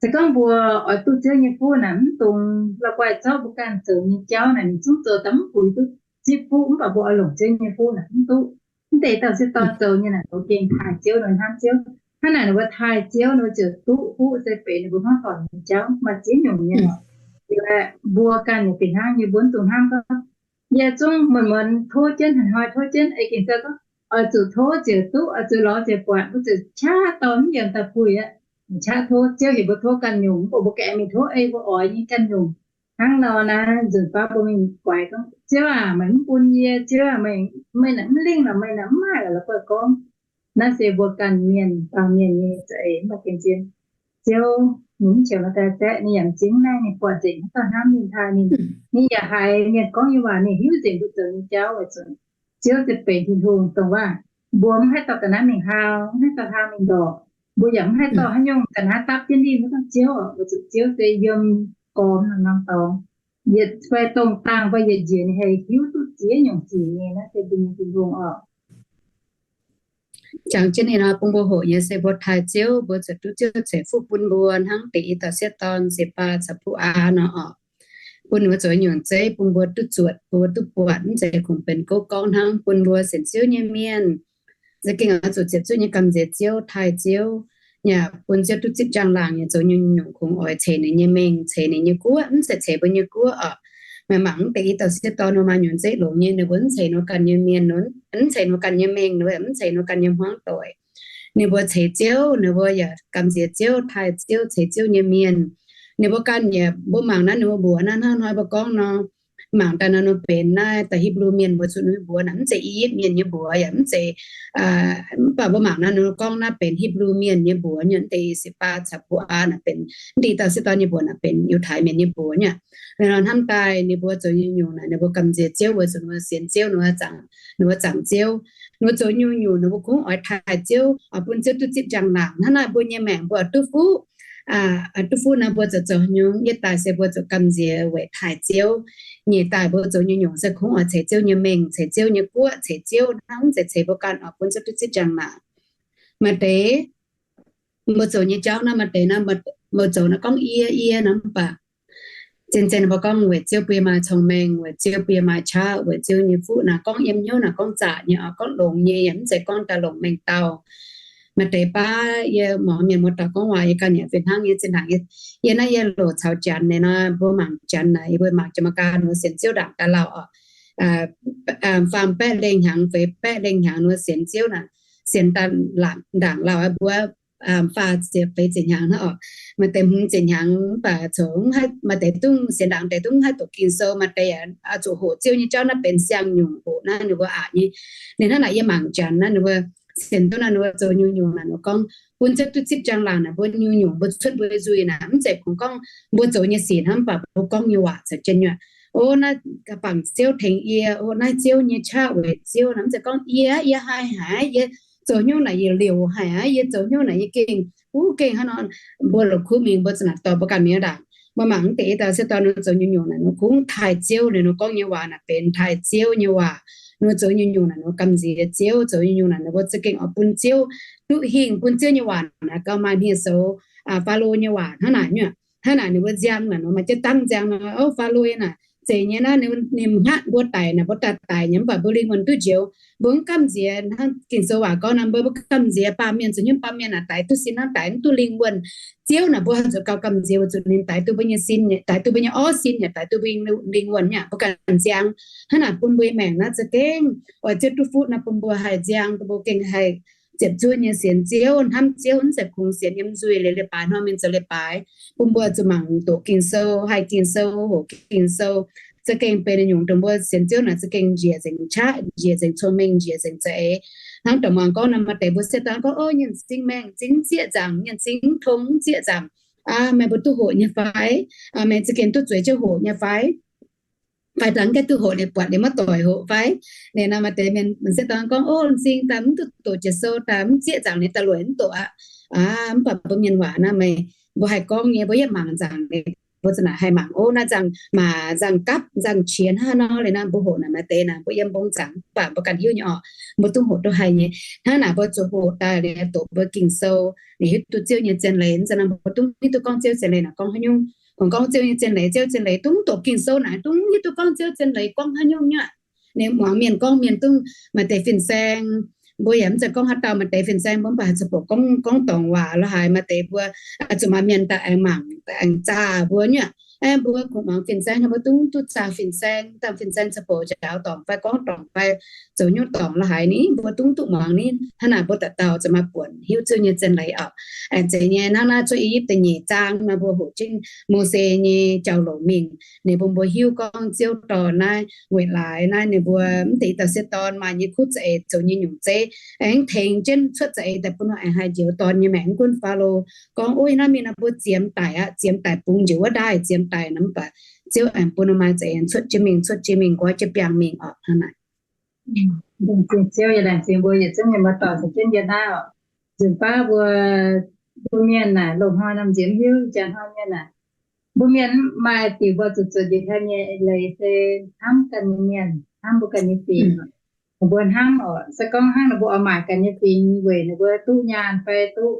Se gorngv mbuo oix duqv Ziouv nyei fuqv naaic, mv dungx la'guaih zorqv mbuo ganh zoux nyei jauv naaic, ninh zungv zoux daaih mv puix duqv zipv fuqv. Mv baac mbuo oix longc Ziouv nyei fuqv naaic mv duqv. Mv deix dauh m'sieqv dorn zoux nyei naaic, zoux gengh taaih Ziouv nor hnamv Ziouv. Hnangv naaic ninh mbuo taaih Ziouv, ninh mbuo ziouc duqv fuqv se benx ninh mbuo hnangv dorngc nyei jauv. Maaih ziex nyungc nyei oc. Liuz mbuo ganh yaac fih hnangv nyei, mbuo mv dungx hnamv gorngv yie zungv muonz-muonz tov jienv, hnoi-hnoi tov jienv, ei Ging-Sou gorngv oix zuqc tov ziouc duqv, oix zuqc lorz ziouc buatc. Mbuo ziouc qaqv dorh mv yiem daaih puix aqv. Qaqv tov Ziouv heuc mbuo tov ganh nyungc, mv baac mbuo ganh aengx mingh tov ei mbuo oix nyei ganh nyungc. Hnangv nor naaiv nzunc baav mbuo mingh guaix gorngv, Ziouv aac, meih mv bun yie, Ziouv aac, meih, meih naaic mv lingh lorqc, meih naaic mv maaih lorqc, la'guaih gorngv. Naaiv se mbuo ganh mienh, baamh mienh nyei za'eix, mv baac zien-zien Ziouv ninh mv qiemx daaih zaeqv, ninh yaac m'zing naaiv, ninh buatc nzengc haaix dauh hnamv ninh, taaih ninh. Ninh yaac haiz mienh gorngv nyei waac, ninh hiuv nzengc mbuo zoux nyei jauv. Weic zuqc Ziouv se benx Tin-Hungh dongh waac, mbuo mv haih dorh ga'naaiv mingh hlang, mv haih dorh hlang mingh ndorqc. Mbuo yaac mv haih dorh haaix nyungc ga'naaiv dapv jienv ninh, mv baac Ziouv oc, weic zuqc Ziouv se yiem gormx norm-norm dorngx, yietc fai dongh dangh fai yietc njiec ninh haih hiuv duqv ziex nyungc sic nyei. Naaiv se mbuo nyei Tin-Hungh oc. Jangx jienv ninh nor bun mbuo hoqc nyei se mbuo taaih Ziouv, mbuo ziouc duqv Ziouv ceix fuqv bun mbuo hnangv deix i dauh m'sieqv dorn se baa caux puv aa nor oc. Bun ninh mbuo zoux nyungc zeiv bun mbuo duqv zuotc, bun mbuo duqv buatc, mv zeiz kungx benx gouv gorngv hnangv. Bun mbuo sienx Ziouv nyei mienh za'gengh oix zuqc ziepc zuoqv nyei gamh nziex Ziouv, taaih Ziouv, yaac bun Ziouv duqv zipv njang-laangc, yaac zoux nyungc-nyungc kungx oix ceix ninh nyei mengh, ceix ninh nyei guoqv, mv zeiz ceix mbuo nyei guoqv oc. Meih mangc mv deix i dauh m'sieqv dorn nor maaih nyungc zeiv longx nyei, ninh mbuo mv ceix ninh mbuo ganh nyei mienh, mv ceix ninh mbuo ganh nyei mengh, ninh mbuo mv ceix ninh mbuo ganh nyei hmuangv doic. Ninh mbuo ceix Ziouv, ninh mbuo yaac gamh nziex Ziouv, taaih Ziouv, ceix Ziouv nyei mienh. Ninh mbuo ganh yaac, mbuo mangc naaiv ninh mbuo mbuox naaiv hnangv hnoi mbuo gorngv nor, mangc daaih nor ninh mbuo benx naaiv daaih Hipv^lu Mienh, mbuo zuqc ninh mbuo mbuox naaic mv zeiz I^yipv Mienh nyei mbuox yaac mv zeiz, mv baac mbuo mangc naaiv ninh mbuo gorngv naaiv benx Hipv^lu Mienh nyei mbuox nyei, mv deix se baa caux puv aa naaic benx, mv deix dauh m'sieqv dorn nyei mbuox naaic benx Yiutai Mienh nyei mbuox nyei. Hnamv daaih ninh mbuo zoux nyungc-nyungc naaic ninh mbuo gamh nziex Ziouv weic zuqc ninh mbuo sienx Ziouv, ninh mbuo zaangc, ninh mbuo zaangc Ziouv. Ninh mbuo zoux nyungc-nyungc ninh mbuo kungx oix taaih Ziouv, oix bun Ziouv duqv zipv njang-laangc. Hnangv naaic mbuo nyei maengc mbuo duqv fuqv, duqv fuqv nor mbuo ziouc zoux nyungc. Yietv daaih se mbuo ziouc gamh nziex weic taaih Ziouv. Nyeic daaih mbuo zoux nyungc-nyungc se kungx oix ceix Ziouv nyei mengh, ceix Ziouv nyei guoqv, ceix Ziouv hnangv, mv zeiz ceix mbuo ganh oix bun Ziouv duqv zipv njang-laangc. Maaih deix mbuo zoux nyei jauv naaiv, maaih deix naaiv mbuo zoux naaiv gorngv yie, yie nor, mv baac zien-zien mbuo gorngv weic Ziouv bun yie maaih cong-mengh, weic Ziouv bun yie maaih qaqv, weic Ziouv nyei fuqv naaic gorngv yiem hnyouv naaic gorngv zaqc nyei oc, gorngv longx nyei, yaac mv zeiz gorngv daaih longc mengh dauh. Maaih deix baav yie muangx mienh muoz-doic gorngv waac yie ganh yaac fih hnangv nyei. Zinh ndaangc yie naaiv yie loc caux Janx naaic nor, mbuo mangc Janx naaic, yie mbuo mangc jiex Meigaa nor sienx Ziouv ndaangc daaih lauh oc. Faam baeqv lengh hnyangx, feix baeqv lengh hnyangx nor sienx Ziouv naaic, sienx daaih ndaangc lauh aqv. Mbuo faah ziepc feix ziepc hnyangx hnangv oc. Maaih deix hmz ziepc hnyangx mv baac coc, maaih deix dungv sienx ndaangc deix dungv haih doqc Ging-Sou. Maaih deix zuqc hoqc Ziouv nyei jauv naaiv benx siang-nyungc hoqc naaiv ninh mbuo aqc nyei. Ninh hnangv naaic yie mangc Janx naaiv ninh mbuo sienx Ziouv naaic ninh mbuo zoux nyungc-nyungc naaic ninh mbuo gorngv bun Ziouv duqv zipv njang-laangc naaic mbuo nyungc-nyungc mbuo cuotv mbuo nyei nzuih naaic mv zeiz kungx gorngv mbuo zoux nyei sic hnangv, mv baac mbuo gorngv nyei waac caux jienv nyuoqc. O, naaiv bangc Ziouv tengx yie, o, naaiv Ziouv nyei qaqv weic Ziouv naaic mv zeiz gorngv yie, yie haih haic, yie zoux hnyouv naaic yie liouc haic aqv, yie zoux hnyouv naaic yie gengh, uv, gengh hnangv nor. Mbuo la'kuqv mingh mbuo za'naaic dorh mbuo ganh mingh ndaangc, mbuo mangc mv deix i dauh sieqv dorn ninh mbuo zoux nyungc-nyungc naaic ninh mbuo kungx taaih Ziouv, ninh mbuo gorngv nyei waac naaic benx taaih Ziouv nyei waac. Ninh mbuo zoux nyungc-nyungc naaic ninh mbuo gamh nziex Ziouv, zoux nyungc-nyungc naaic ninh mbuo za'gengh oix bun Ziouv duqv hingh, bun Ziouv nyei waac naaic gauh maaih hniev-soux Faalo nyei waac hnangv naaic nyuoqc. Hnangv naaic ninh mbuo nziang naaic ninh mbuo maaih jienv dangv nziang nor, o, Faalo naaic, zeiz nyei naaiv ninh, ninh hngaqv mbuo daic naaic mbuo daaih daic nyei, mv baac mbuo lingh wuonh duqv njoux. Mbuo mv gamh nziex hnangv Ging-Sou waac gorngv naaic, mbuo mv gamh nziex baamh mienh zoux hnyouv, baamh mienh naaic daix duqv sin hnangv, daix mv duqv lingh wuonh. Ziouv naaic mbuo haih zoux gauh gamh nziex weic zuqc ninh daix duqv mbuo nyei sin, daix duqv mbuo nyei orv sin yaac daix duqv mbuo lingh wuonh nyei, mbuo ganh nziang. Hnangv naaic bun mbuo nyei maengc naaiv za'gengh oix Ziouv duqv fuqv naaic bun mbuo haih nziang, bun mbuo gengh haih ziepc zuoqv nyei sienx Ziouv, hnamv Ziouv, mv zeiz kungx sienx yiem nzuih liuz leiz-baaix hnoi mienh zoux leiz-baaix. Bun mbuo zuqc mangc doqc Ging-Sou, haih Ging-Sou, hoqc Ging-Sou, za'gengh benx nyungc dongh mbuo sienx Ziouv naaic za'gengh njiec nzengc qaqv, njiec nzengc cong-mengh, njiec nzengc za'eix. Hnangv dongh muangx gorngv naaic, maaih deix mbuo sieqv dorn gorngv, o, nyiemc m'zing maengh m'zing mv zieqv nzaangc, nyiemc m'zing mv tong mv zieqv nzaangc, meih mbuo duqv hoqc nyei fai? Meih za'gengh duqv zueiz jienv hoqc nyei fai? Fai dangh gaengh duqv hoqc liuz buatc liuz maiv doic hoqc fai? Liuz nor maaih deix mienh sieqv dorn gorngv, o, m'zing daaih mv duqv doqc jiex sou daaih mv zieqv nzaangc liuz daaih lueic mv doqc aqv. Mv baac mbuo mienh waac naaiv meih, mbuo haih gorngv nyei, mbuo yietv mangc nzaangc, mbuo za'naaic haih mangc, o, naaiv nzaangc maac, nzaangc gapv, nzaangc qiex hnangv nor liuz nor mbuo hoqc naaic maaih deix naaic mbuo yiem mbong nzaangc mv baac mbuo ganh hiuv nyei orqc, mbuo duqv hoqc duqv haih nyei. Hnangv naaic mbuo zuqc hoqc daaih liuz doqc mbuo Ging-Sou, liuz hiuv duqv Ziouv nyei zien leiz. Mv zeiz nor mbuo dungx hiuv duqv gorngv Ziouv zien leiz naaic gorngv haaix nyungc. Kungx gorngv Ziouv nyei zien leiz, Ziouv zien leiz dungx doqc Ging-Sou naaic dungx hiuv duqv gorngv Ziouv zien leiz gorngv haaix nyungc nyuoqc. Ninh muangx mienh gorngv mienh dungx, maaih deix fin-saeng, mbuo yaac mv zeiz gorngv haaix dauh, maaih deix fin-saeng mbuo mv baac haih zuqc bouc gorngv, gorngv dorngc waac lorqc haaix, maaih deix mbuo zuqc maaih mienh daaih aengx mangc, aengx zaah mbuo nyuoqc. Aengx mbuo kungx muangx fin-saeng, mbuo dungx duqv zaah fin-saeng, dangh fin-saeng zuqc bouc njaaux dorngc fai gorngv dorngc fai zoux hnyouv dorngc lorqc haaix ni, mbuo dungx duqv muangx ni. Hnangv naaic mbuo dauh dauh zuqc maaih buonc hiuv Ziouv nyei zien leiz orqc. Aengx zeiz nyei hnangv naaiv cuotv I^yipv da'nyeic zaang nor mbuo hoqc jienv Mose nyei jauv-louc mingh, ninh bun mbuo hiuv gorngv Ziouv dorh naaiv weic laaix naaiv ninh mbuo mv deix i dauh sieqv dorn maaih nyei kuv za'eix zoux nyei nyungc zeiv, aengx tengx jienv cuotv za'eix daaih bun nor aengx haih njoux dorn nyei maengc. Mv gunv Faalo gorngv, o, naaiv mingh nor mbuo ziemx daic aqv, ziemx daic bungx njoux wuov ndaaih, ziemx daic nor mv baac Ziouv aengx bun nor maaih za'eix aengx cuotv jienv mingh, cuotv jienv mingh, nqoi jienv biangh mingh orqc. Hnangv naaic. Laengz zingh Ziouv, yaac laengz zingh mbuo yietc zungv mienh muoz-doic caux jienv yiem naaiv oc. Nzunc baav mbuo, mbuo mienh naaic loz-hnoi norm nziex mv hiuv, ih jaax hnoi mienh naaic, mbuo mienh maaih diuc mbuo zuqc zuotc njiec taux nyei leiz se hnamv ganh nyei mienh, hnamv mbuo ganh nyei fingx. Mbuo hnamv oc, se gorngv hnangv ninh mbuo oix maaic ganh nyei fingx weic ninh mbuo duqv nyaanh fai duqv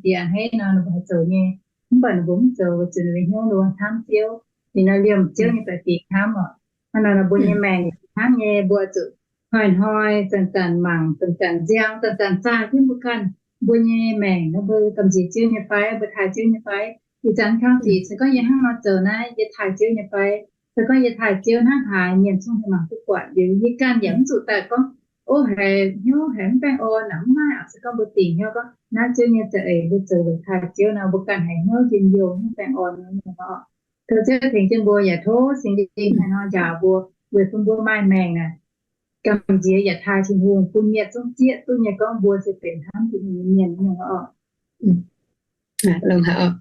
diex a'hneiv nor ninh mbuo haih zoux nyei. Mv baac ninh mbuo mv zoux weic zuqc ninh mbuo hnyouv ninh mbuo hnamv Ziouv, ninh nor liemh Ziouv nyei baeqc fingx hnamv oc. Hnangv nor mbuo nyei maengc hnamv nyei, mbuo zuqc hnoi-hnoi zanc-zanc mangc, zanc-zanc nziang, zanc-zanc zaah jienv mbuo ganh mbuo nyei maengc nor, mbuo gamh nziex Ziouv nyei fai, mbuo taaih Ziouv nyei fai. Ih zanc kangv sic se gorngv yie hnangv nor zoux naaiv, yie taaih Ziouv nyei fai? Se gorngv yie taaih Ziouv hnangv haaix, mienh zungv haih mangc duqv buatc. Liuz yie ganh yaac mv zuqc daaih gorngv, o, haiz hnyouv haiz mv baengh orn naaic mv maaih oc. Se gorngv mbuo dingc hnyouv gorngv naaiv Ziouv nyei za'eix, mbuo zoux weic taaih Ziouv nor, mbuo ganh haiz hnyouv njien-youh, mv baengh orn nor. Tov Ziouv tengx jienv mbuo, yaac tov Singx Lingh haaix nor njaaux mbuo, weic bun mbuo maaih maengc naaic, gamh nziex yaac taaih Tin-Hungh, bun mienh zungv zieqv duqv nyei gorngv mbuo se benx hnamv Tin-Hungh nyei mienh nyei oc. Longx haic oc.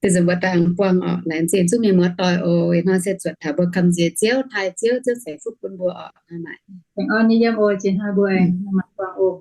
Deix nzunc mbuo daaih buangh oc. Laengz zingh zungv mienh muoz-doic oc. Ih hnoi se zuotc taux mbuo gamh nziex Ziouv, taaih Ziouv, Ziouv ceix fuqv bun mbuo oc. Hnangv naaic. Aengx orn nyei yiem oc, jiex hnoi mbuo aengx buangh oc.